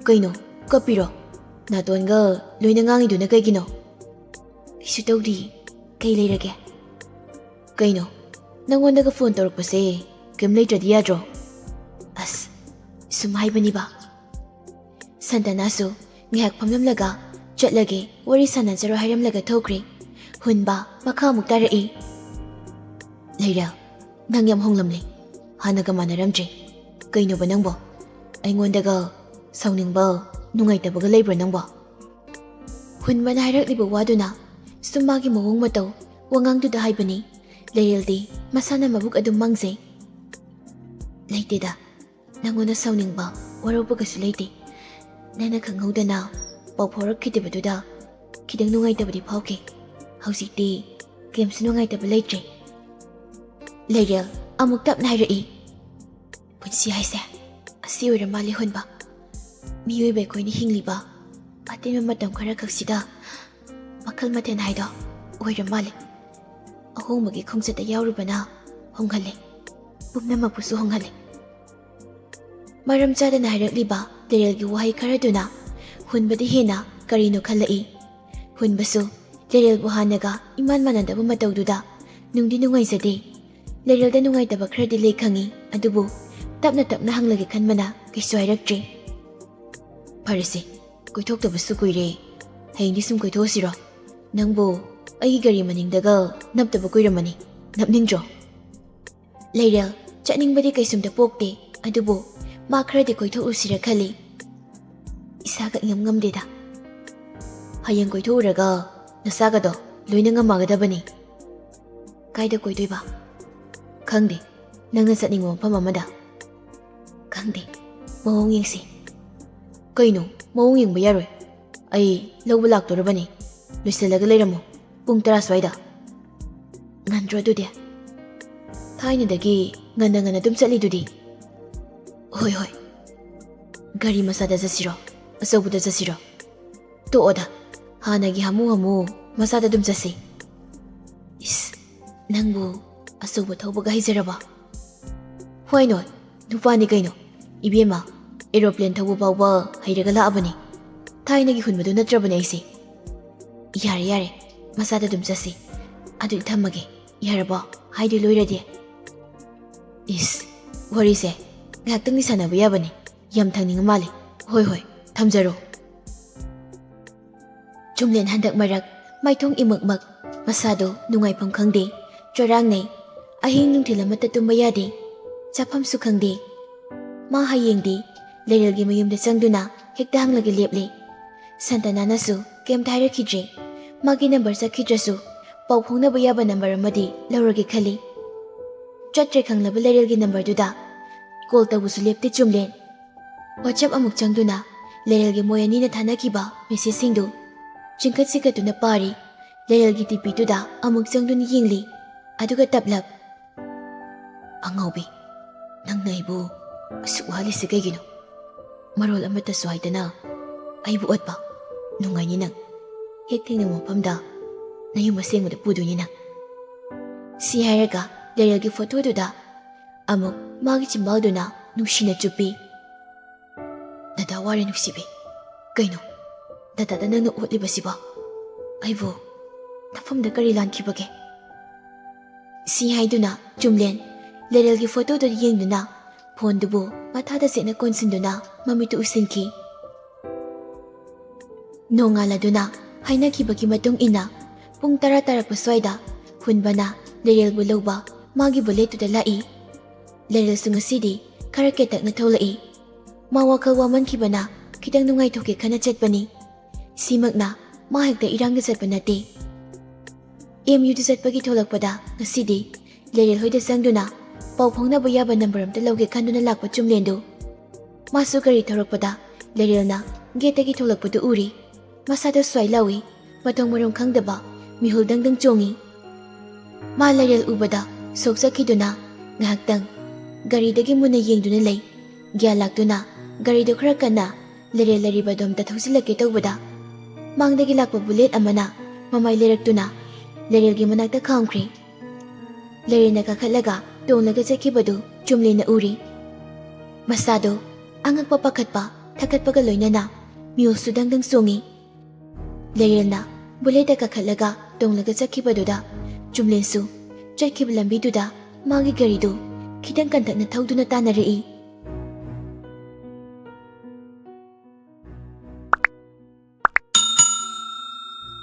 "ꯀꯩꯅꯣ, ꯀꯞꯄꯤꯔꯣ? ꯅꯥꯇꯣꯟꯒ ꯂꯣꯏꯅ ꯉꯥꯡꯉꯤꯗꯨꯅ ꯀꯩꯒꯤꯅꯣ?" "ꯀꯩꯁꯨ ꯇꯧꯗꯤꯌꯦ꯫ ꯀꯩ ꯂꯩꯔꯒꯦ?" "ꯀꯩꯅꯣ, ꯅꯪꯉꯣꯟꯗꯒ ꯐꯣꯟ ꯇꯧꯔꯛꯄꯁꯦ ꯀꯩꯝ ꯂꯩꯇ꯭ꯔꯗꯤ ꯌꯥꯗ꯭ꯔꯣ?" "ꯑꯁ, ꯁꯨꯝ ꯍꯥꯏꯕꯅꯤꯕ꯫" ꯁꯟꯇꯅꯥꯁꯨ ꯉꯥꯏꯍꯥꯛ ꯐꯝꯂꯝꯂꯒ, "ꯆꯠꯂꯒꯦ, ꯋꯥꯔꯤ ꯁꯥꯟꯅꯖꯔꯣ" ꯍꯥꯏꯔꯝꯂꯒ ꯊꯣꯛꯈ꯭ꯔꯦ꯫ ꯍꯨꯟꯕ ꯃꯈꯥ ꯑꯃꯨꯛ ꯇꯥꯔꯛꯏ꯫ "ꯂꯩꯔꯦꯜ, ꯅꯪ ꯌꯥꯝ ꯍꯣꯡꯂꯝꯂꯦ꯫ ꯍꯥꯟꯅꯒ ꯃꯥꯟꯅꯔꯝꯗ꯭ꯔꯦ꯫ ꯀꯩꯅꯣꯕ ꯅꯪꯕꯣ? ꯑꯩꯉꯣꯟꯗꯒ ꯁꯥꯎꯅꯤꯡꯕ, ꯅꯨꯡꯉꯥꯏꯇꯕꯒ ꯂꯩꯕ꯭ꯔꯣ ꯅꯪꯕꯣ?" ꯍꯨꯟꯕꯅ ꯍꯥꯏꯔꯛꯂꯤꯕ ꯋꯥꯗꯨꯅ ꯁꯨꯝ ꯃꯥꯒꯤ ꯃꯑꯣꯡ ꯃꯇꯧ, ꯋꯥꯉꯥꯡꯗꯨꯗ ꯍꯥꯏꯕꯅꯤ꯫ ꯂꯩꯔꯦꯜꯗꯤ ꯃꯁꯥꯅ ꯃꯕꯨꯛ ꯑꯗꯨꯝ ꯃꯥꯡꯖꯩ꯫ "ꯂꯩꯇꯦꯗ, ꯅꯪꯉꯣꯟꯗ ꯁꯥꯎꯅꯤꯡꯕ, ꯋꯥꯔꯧꯕꯒꯁꯨ ꯂꯩꯇꯦ꯫ ꯅꯪꯅ ꯈꯪꯍꯧꯗꯅ ꯄꯥꯎ ꯐꯥꯎꯔꯛꯈꯤꯗꯕꯗꯨꯗ ꯈꯤꯇꯪ ꯅꯨꯡꯉꯥꯏꯇꯕꯗꯤ ꯐꯥꯎꯈꯤ꯫ ꯍꯧꯖꯤꯛꯇꯤ ꯀꯩꯝꯁꯨ ꯅꯨꯡꯉꯥꯏꯇꯕ ꯂꯩꯇ꯭ꯔꯦ꯫" ꯂꯩꯔꯦꯜ ꯑꯃꯨꯛ ꯇꯞꯅ ꯍꯥꯏꯔꯛꯏ꯫ "ꯄꯨꯟꯁꯤ ꯍꯥꯏꯁꯦ ꯑꯁꯤ ꯑꯣꯏꯔ ꯃꯥꯜꯂꯦ ꯍꯨꯟꯕ꯫ ꯃꯤꯑꯣꯏꯕ ꯑꯩꯈꯣꯏꯅ ꯍꯤꯡꯂꯤꯕ ꯑꯇꯦꯟꯕ ꯃꯇꯝ ꯈꯔ ꯈꯛꯁꯤꯗ ꯃꯈꯜ ꯃꯊꯦꯜ ꯍꯥꯏꯗꯣ ꯑꯣꯏꯔ ꯃꯥꯜꯂꯦ꯫ ꯑꯍꯣꯡꯕꯒꯤ ꯈꯣꯡꯆꯠꯇ ꯌꯥꯎꯔꯨꯕꯅ ꯍꯣꯡꯍꯜꯂꯦ, ꯄꯨꯝꯅꯃꯛꯄꯨꯁꯨ ꯍꯣꯡꯍꯜꯂꯦ꯫" ꯃꯔꯝ ꯆꯥꯗꯅ ꯍꯥꯏꯔꯛꯂꯤꯕ ꯂꯩꯔꯦꯜꯒꯤ ꯋꯥꯍꯩ ꯈꯔꯗꯨꯅ ꯍꯨꯟꯕꯗꯤ ꯍꯦꯟꯅ ꯀꯔꯤꯅꯣ ꯈꯜꯂꯛꯏ꯫ ꯍꯨꯟꯕꯁꯨ ꯂꯩꯔꯦꯜꯕꯨ ꯍꯥꯟꯅꯒ ꯏꯃꯥꯟ ꯃꯥꯟꯅꯗꯕ ꯃꯇꯧꯗꯨꯗ ꯅꯨꯡꯗꯤ ꯅꯨꯡꯉꯥꯏꯖꯗꯦ꯫ ꯂꯩꯔꯦꯜꯗ ꯅꯨꯡꯉꯥꯏꯇꯕ ꯈꯔꯗꯤ ꯂꯩ ꯈꯪꯉꯤ, ꯑꯗꯨꯕꯨ ꯇꯞꯅ ꯇꯞꯅ ꯍꯪꯂꯒꯦ ꯈꯟꯕꯅ ꯀꯩꯁꯨ ꯍꯥꯏꯔꯛꯇ꯭ꯔꯦ꯫ "ꯐꯔꯦꯁꯦ, ꯀꯣꯏꯊꯣꯛꯇꯕꯁꯨ ꯀꯨꯏꯔꯦ꯫ ꯍꯌꯦꯡꯗꯤ ꯁꯨꯝ ꯀꯣꯏꯊꯣꯛꯑꯁꯤꯔꯣ? ꯅꯪꯕꯨ ꯑꯩꯒꯤ ꯒꯥꯔꯤ ꯃꯅꯤꯡꯗꯒ ꯅꯞꯇꯕ ꯀꯨꯏꯔꯝꯃꯅꯤ꯫ ꯅꯞꯅꯤꯡꯗ꯭ꯔꯣ?" ꯂꯩꯔꯦꯜ ꯆꯠꯅꯤꯡꯕꯗꯤ ꯀꯩꯁꯨꯝꯇ ꯄꯣꯛꯇꯦ, ꯑꯗꯨꯕꯨ ꯃꯥ ꯈꯔꯗꯤ ꯀꯣꯏꯊꯣꯛꯂꯨꯁꯤꯔ ꯈꯜꯂꯤ꯫ ꯏꯁꯥꯒ ꯏꯉꯝ ꯉꯝꯗꯦꯗ꯫ "ꯍꯌꯦꯡ ꯀꯣꯏꯊꯣꯛꯎꯔꯒ ꯅꯁꯥꯒꯗꯣ ꯂꯣꯏꯅ ꯉꯝꯃꯒꯗꯕꯅꯤ꯫" "ꯀꯥꯏꯗ ꯀꯣꯏꯗꯣꯏꯕ?" "ꯈꯪꯗꯦ, ꯅꯪꯅ ꯆꯠꯅꯤꯡꯕ ꯃꯐꯝ ꯑꯃꯗ꯫" "ꯀꯥꯡ ꯈꯪꯗꯦ, ꯃꯑꯣꯡ ꯌꯦꯡꯁꯤ꯫ ꯀꯩꯅꯣ, ꯃꯑꯣꯡ ꯌꯦꯡꯕ ꯌꯥꯔꯣꯏ꯫ ꯑꯩ ꯂꯧꯕ ꯂꯥꯛꯇꯣꯔꯕꯅꯤ꯫ ꯂꯣꯏꯁꯤꯜꯂꯒ ꯂꯩꯔꯝꯃꯣ, ꯄꯨꯡ ꯇꯔꯥ ꯁ꯭ꯋꯥꯏꯗ꯫ ꯉꯟꯗ꯭ꯔꯣ ꯑꯗꯨꯗꯤ? ꯊꯥꯏꯅꯗꯒꯤ ꯉꯟꯅ ꯉꯟꯅ ꯑꯗꯨꯝ ꯆꯠꯂꯤꯗꯨꯗꯤ꯫ ꯍꯣꯏ, ꯍꯣꯏ꯫ ꯒꯥꯔꯤ ꯃꯆꯥꯗ ꯆꯠꯁꯤꯔꯣ, ꯑꯆꯧꯕꯗ ꯆꯠꯁꯤꯔꯣ? ꯇꯣꯛꯑꯣꯗ, ꯍꯥꯟꯅꯒꯤ ꯍꯥꯃꯨ ꯍꯥꯃꯨ ꯃꯆꯥꯗ ꯑꯗꯨꯝ ꯆꯠꯁꯤ꯫ ꯏꯁ, ꯅꯪꯕꯨ ꯑꯆꯧꯕ ꯊꯧꯕꯒ ꯍꯩꯖꯔꯕ? ꯍꯣꯏ ꯅꯣꯏ, ꯅꯨꯄꯥꯅꯤ ꯀꯩꯅꯣ꯫ ꯏꯕꯦꯝꯃ, ꯑꯦꯔꯣꯄ꯭ꯂꯦꯟ ꯊꯧꯕ ꯐꯥꯎꯕ ꯍꯩꯔꯒ ꯂꯥꯛꯑꯕꯅꯤ꯫ ꯊꯥꯏꯅꯒꯤ ꯍꯨꯟꯕꯗꯨ ꯅꯠꯇ꯭ꯔꯕꯅꯦ ꯑꯩꯁꯦ꯫ ꯌꯥꯔꯦ, ꯌꯥꯔꯦ, ꯃꯆꯥꯗ ꯑꯗꯨꯝ ꯆꯠꯁꯤ꯫ ꯑꯗꯨꯗꯤ ꯊꯝꯃꯒꯦ, ꯌꯥꯔꯕꯣ? ꯍꯥꯏꯗꯤ ꯂꯣꯏꯔꯗꯤ꯫ ꯏꯁ, ꯋꯥꯔꯤꯁꯦ ꯉꯥꯏꯍꯥꯛꯇꯪꯗꯤ ꯁꯥꯟꯅꯕ ꯌꯥꯕꯅꯤ꯫ ꯌꯥꯝ ꯊꯪꯅꯤꯡꯉ ꯃꯥꯜꯂꯦ꯫ ꯍꯣꯏ, ꯍꯣꯏ, ꯊꯝꯖꯔꯣ꯫ ꯆꯨꯝꯂꯦꯟ ꯍꯟꯗꯛ ꯃꯔꯛ ꯃꯥꯏꯊꯣꯡ ꯏꯃꯛꯃꯛ, ꯃꯁꯥꯗꯣ ꯅꯨꯡꯉꯥꯏꯐꯝ ꯈꯪꯗꯦ, ꯆꯔꯥꯡꯅꯩ꯫ ꯑꯍꯤꯡ ꯅꯨꯡꯊꯤꯜ ꯑꯃꯠꯇ ꯇꯨꯝꯕ ꯌꯥꯗꯦ, ꯆꯥꯐꯝꯁꯨ ꯈꯪꯗꯦ꯫ ꯃꯥ ꯍꯌꯦꯡꯗꯤ ꯂꯩꯔꯦꯜꯒꯤ ꯃꯌꯨꯝꯗ ꯆꯪꯗꯨꯅ ꯍꯦꯛꯇ ꯍꯪꯂꯒ ꯂꯦꯞꯂꯦ꯫ ꯁꯟꯇꯅꯥꯅꯁꯨ ꯀꯩꯝꯇ ꯍꯥꯏꯔꯛꯈꯤꯗ꯭ꯔꯦ꯫ ꯃꯥꯒꯤ ꯅꯝꯕꯔ ꯆꯠꯈꯤꯗ꯭ꯔꯁꯨ ꯄꯥꯎ ꯐꯥꯎꯅꯕ ꯌꯥꯕ ꯅꯝꯕꯔ ꯑꯃꯗꯤ ꯂꯧꯔꯒꯦ ꯈꯜꯂꯤ꯫ ꯆꯠꯇ꯭ꯔꯦ ꯈꯪꯂꯕ ꯂꯩꯔꯦꯜꯒꯤ ꯅꯝꯕꯔꯗꯨꯗ ꯀꯣꯜ ꯇꯧꯕꯁꯨ ꯂꯦꯞꯇꯦ ꯆꯨꯝꯂꯦꯟ꯫ ꯋꯥꯆꯞ ꯑꯃꯨꯛ ꯆꯪꯗꯨꯅ ꯂꯩꯔꯦꯜꯒꯤ ꯃꯣꯏ ꯑꯅꯤꯅ ꯊꯥꯅꯈꯤꯕ ꯃꯦꯁꯦꯖꯁꯤꯡꯗꯨ ꯆꯤꯡꯈꯠ ꯆꯤꯡꯈꯠꯇꯨꯅ ꯄꯥꯔꯤ꯫ ꯂꯩꯔꯦꯜꯒꯤ ꯗꯤꯄꯤꯗꯨꯗ ꯑꯃꯨꯛ ꯆꯪꯗꯨꯅ ꯌꯦꯡꯂꯤ꯫ ꯑꯗꯨꯒ ꯇꯞꯂꯞ, "ꯑꯉꯥꯎꯕꯤ, ꯅꯪꯅ ꯑꯩꯕꯨ ꯑꯁꯨꯛ ꯋꯥꯍꯜꯂꯤꯁꯤ ꯀꯩꯒꯤꯅꯣ? ꯃꯔꯣꯜ ꯑꯃꯠꯇꯁꯨ ꯍꯥꯏꯗꯅ ꯑꯩꯕꯨ ꯑꯣꯠꯄ꯫ ꯅꯨꯡꯉꯥꯏꯅꯤ ꯅꯪ꯫ ꯍꯦꯛ ꯊꯦꯡꯅꯕ ꯃꯐꯝꯗ ꯅꯌꯨꯝ ꯑꯁꯦꯡꯕꯗ ꯄꯨꯗꯣꯏꯅꯤ ꯅꯪ꯫" ꯁꯤ ꯍꯥꯏꯔꯒ ꯂꯩꯔꯦꯜꯒꯤ ꯐꯣꯇꯣꯗꯨꯗ ꯑꯃꯨꯛ ꯃꯥꯒꯤ ꯆꯤꯝꯕꯥꯜꯗꯨꯅ ꯅꯨꯡꯁꯤꯅ ꯆꯨꯞꯄꯤ꯫ "ꯗꯗꯥ ꯋꯥꯔꯦ ꯅꯨꯡꯁꯤꯕꯤ꯫ ꯀꯩꯅꯣ? ꯗꯗꯥꯗ ꯅꯪꯅ ꯑꯣꯠꯂꯤꯕꯁꯤꯕꯣ? ꯑꯩꯕꯨ ꯅꯐꯝꯗ ꯀꯔꯤ ꯂꯥꯟꯈꯤꯕꯒꯦ?" ꯁꯤ ꯍꯥꯏꯗꯨꯅ ꯆꯨꯝꯂꯦꯟ ꯂꯩꯔꯦꯜꯒꯤ ꯐꯣꯇꯣꯗꯨ ꯌꯦꯡꯗꯨꯅ ꯐꯣꯟꯗꯨꯕꯨ ꯃꯊꯥꯗ ꯆꯦꯠꯅ ꯀꯣꯟꯁꯤꯟꯗꯨꯅ ꯃꯃꯤꯠꯇꯨ ꯎꯏꯁꯤꯟꯈꯤ꯫ ꯅꯣꯡꯉꯥꯜꯂꯗꯨꯅ ꯍꯥꯏꯅꯈꯤꯕꯒꯤ ꯃꯇꯨꯡ ꯏꯟꯅ ꯄꯨꯡ ꯇꯔꯥ ꯇꯥꯔꯛꯄ ꯁ꯭ꯋꯥꯏꯗ ꯍꯨꯟꯕꯅ ꯂꯩꯔꯦꯜꯕꯨ ꯂꯧꯕ ꯃꯥꯒꯤ ꯕꯨꯂꯦꯠꯇꯨꯗ ꯂꯥꯛꯏ꯫ ꯂꯩꯔꯦꯜꯁꯨ ꯉꯁꯤꯗꯤ ꯈꯔ ꯀꯦꯇꯛꯅ ꯊꯣꯛꯂꯛꯏ꯫ ꯃꯥ ꯋꯥꯈꯜ ꯋꯥꯃꯟꯈꯤꯕꯅ ꯈꯤꯇꯪ ꯅꯨꯡꯉꯥꯏꯊꯣꯛꯀꯦ ꯈꯟꯅ ꯆꯠꯄꯅꯤ꯫ ꯁꯤꯃꯛꯅ ꯃꯥ ꯍꯦꯛꯇ ꯏꯔꯥꯡꯗ ꯆꯠꯄ ꯅꯠꯇꯦ꯫ ꯑꯦꯝ ꯌꯨꯗ ꯆꯠꯄꯒꯤ ꯊꯣꯛꯂꯛꯄꯗ ꯉꯁꯤꯗꯤ ꯂꯩꯔꯦꯜ ꯍꯣꯏꯗ ꯆꯪꯗꯨꯅ ꯄꯥꯎ ꯐꯥꯎꯅꯕ ꯌꯥꯕ ꯅꯝꯕꯔ ꯑꯝꯇ ꯂꯧꯒꯦ ꯈꯟꯗꯨꯅ ꯂꯥꯛꯄ ꯆꯨꯝꯂꯦꯟꯗꯨ ꯃꯥꯁꯨ ꯒꯥꯔꯤ ꯊꯧꯔꯛꯄꯗ ꯂꯩꯔꯦꯜꯅ ꯒꯦꯠꯇꯒꯤ ꯊꯣꯛꯂꯛꯄꯗꯨ ꯎꯔꯤ꯫ ꯃꯁꯥꯗ ꯁ꯭ꯋꯥꯏ ꯂꯥꯎꯏ꯫ ꯃꯊꯣꯡ ꯃꯔꯝ ꯈꯪꯗꯕ ꯃꯤꯍꯨꯜ ꯗꯪ ꯗꯪ ꯆꯣꯡꯏ꯫ ꯃꯥ ꯂꯩꯔꯦꯜ ꯎꯕꯗ ꯁꯣꯛ ꯆꯠꯈꯤꯗꯨꯅ ꯉꯥꯏꯍꯥꯛꯇꯪ ꯒꯥꯔꯤꯗꯒꯤ ꯃꯨꯟꯅ ꯌꯦꯡꯗꯨꯅ ꯂꯩ꯫ ꯒ꯭ꯌꯥꯟ ꯂꯥꯛꯇꯨꯅ ꯒꯥꯔꯤꯗꯨ ꯈꯔ ꯀꯟꯅ ꯂꯩꯔꯦꯜ ꯂꯩꯔꯤꯕ ꯑꯗꯣꯝꯗ ꯊꯧꯖꯤꯜꯂꯛꯀꯦ ꯇꯧꯕꯗ ꯃꯥꯡꯗꯒꯤ ꯂꯥꯛꯄ ꯕꯨꯂꯦꯠ ꯑꯃꯅ ꯃꯃꯥꯏ ꯂꯩꯔꯛꯇꯨꯅ ꯂꯩꯔꯦꯜꯒꯤ ꯃꯅꯥꯛꯇ ꯈꯥꯝꯈ꯭ꯔꯦ꯫ ꯂꯩꯔꯦꯜꯅ ꯀꯥꯈꯠꯂꯒ ꯇꯣꯡꯂꯒ ꯆꯠꯈꯤꯕꯗꯨ ꯆꯨꯝꯂꯦꯟꯅ ꯎꯔꯤ꯫ ꯃꯁꯥꯗꯣ ꯑꯉꯛꯄ ꯄꯥꯈꯠꯄ ꯊꯛꯀꯠꯄꯒ ꯂꯣꯏꯅꯅ ꯃꯤꯍꯨꯜꯁꯨ ꯗꯪ ꯗꯪ ꯆꯣꯡꯏ꯫ ꯂꯩꯔꯦꯜꯅ ꯕꯨꯂꯦꯠꯇ ꯀꯥꯈꯠꯂꯒ ꯇꯣꯡꯂꯒ ꯆꯠꯈꯤꯕꯗꯨꯗ ꯆꯨꯝꯂꯦꯟꯁꯨ ꯆꯠꯈꯤꯕ ꯂꯝꯕꯤꯗꯨꯗ ꯃꯥꯒꯤ ꯒꯥꯔꯤꯗꯨ ꯈꯤꯇꯪ ꯀꯟꯇꯛꯅ ꯊꯧꯗꯨꯅ ꯇꯥꯟꯅꯔꯛꯏ꯫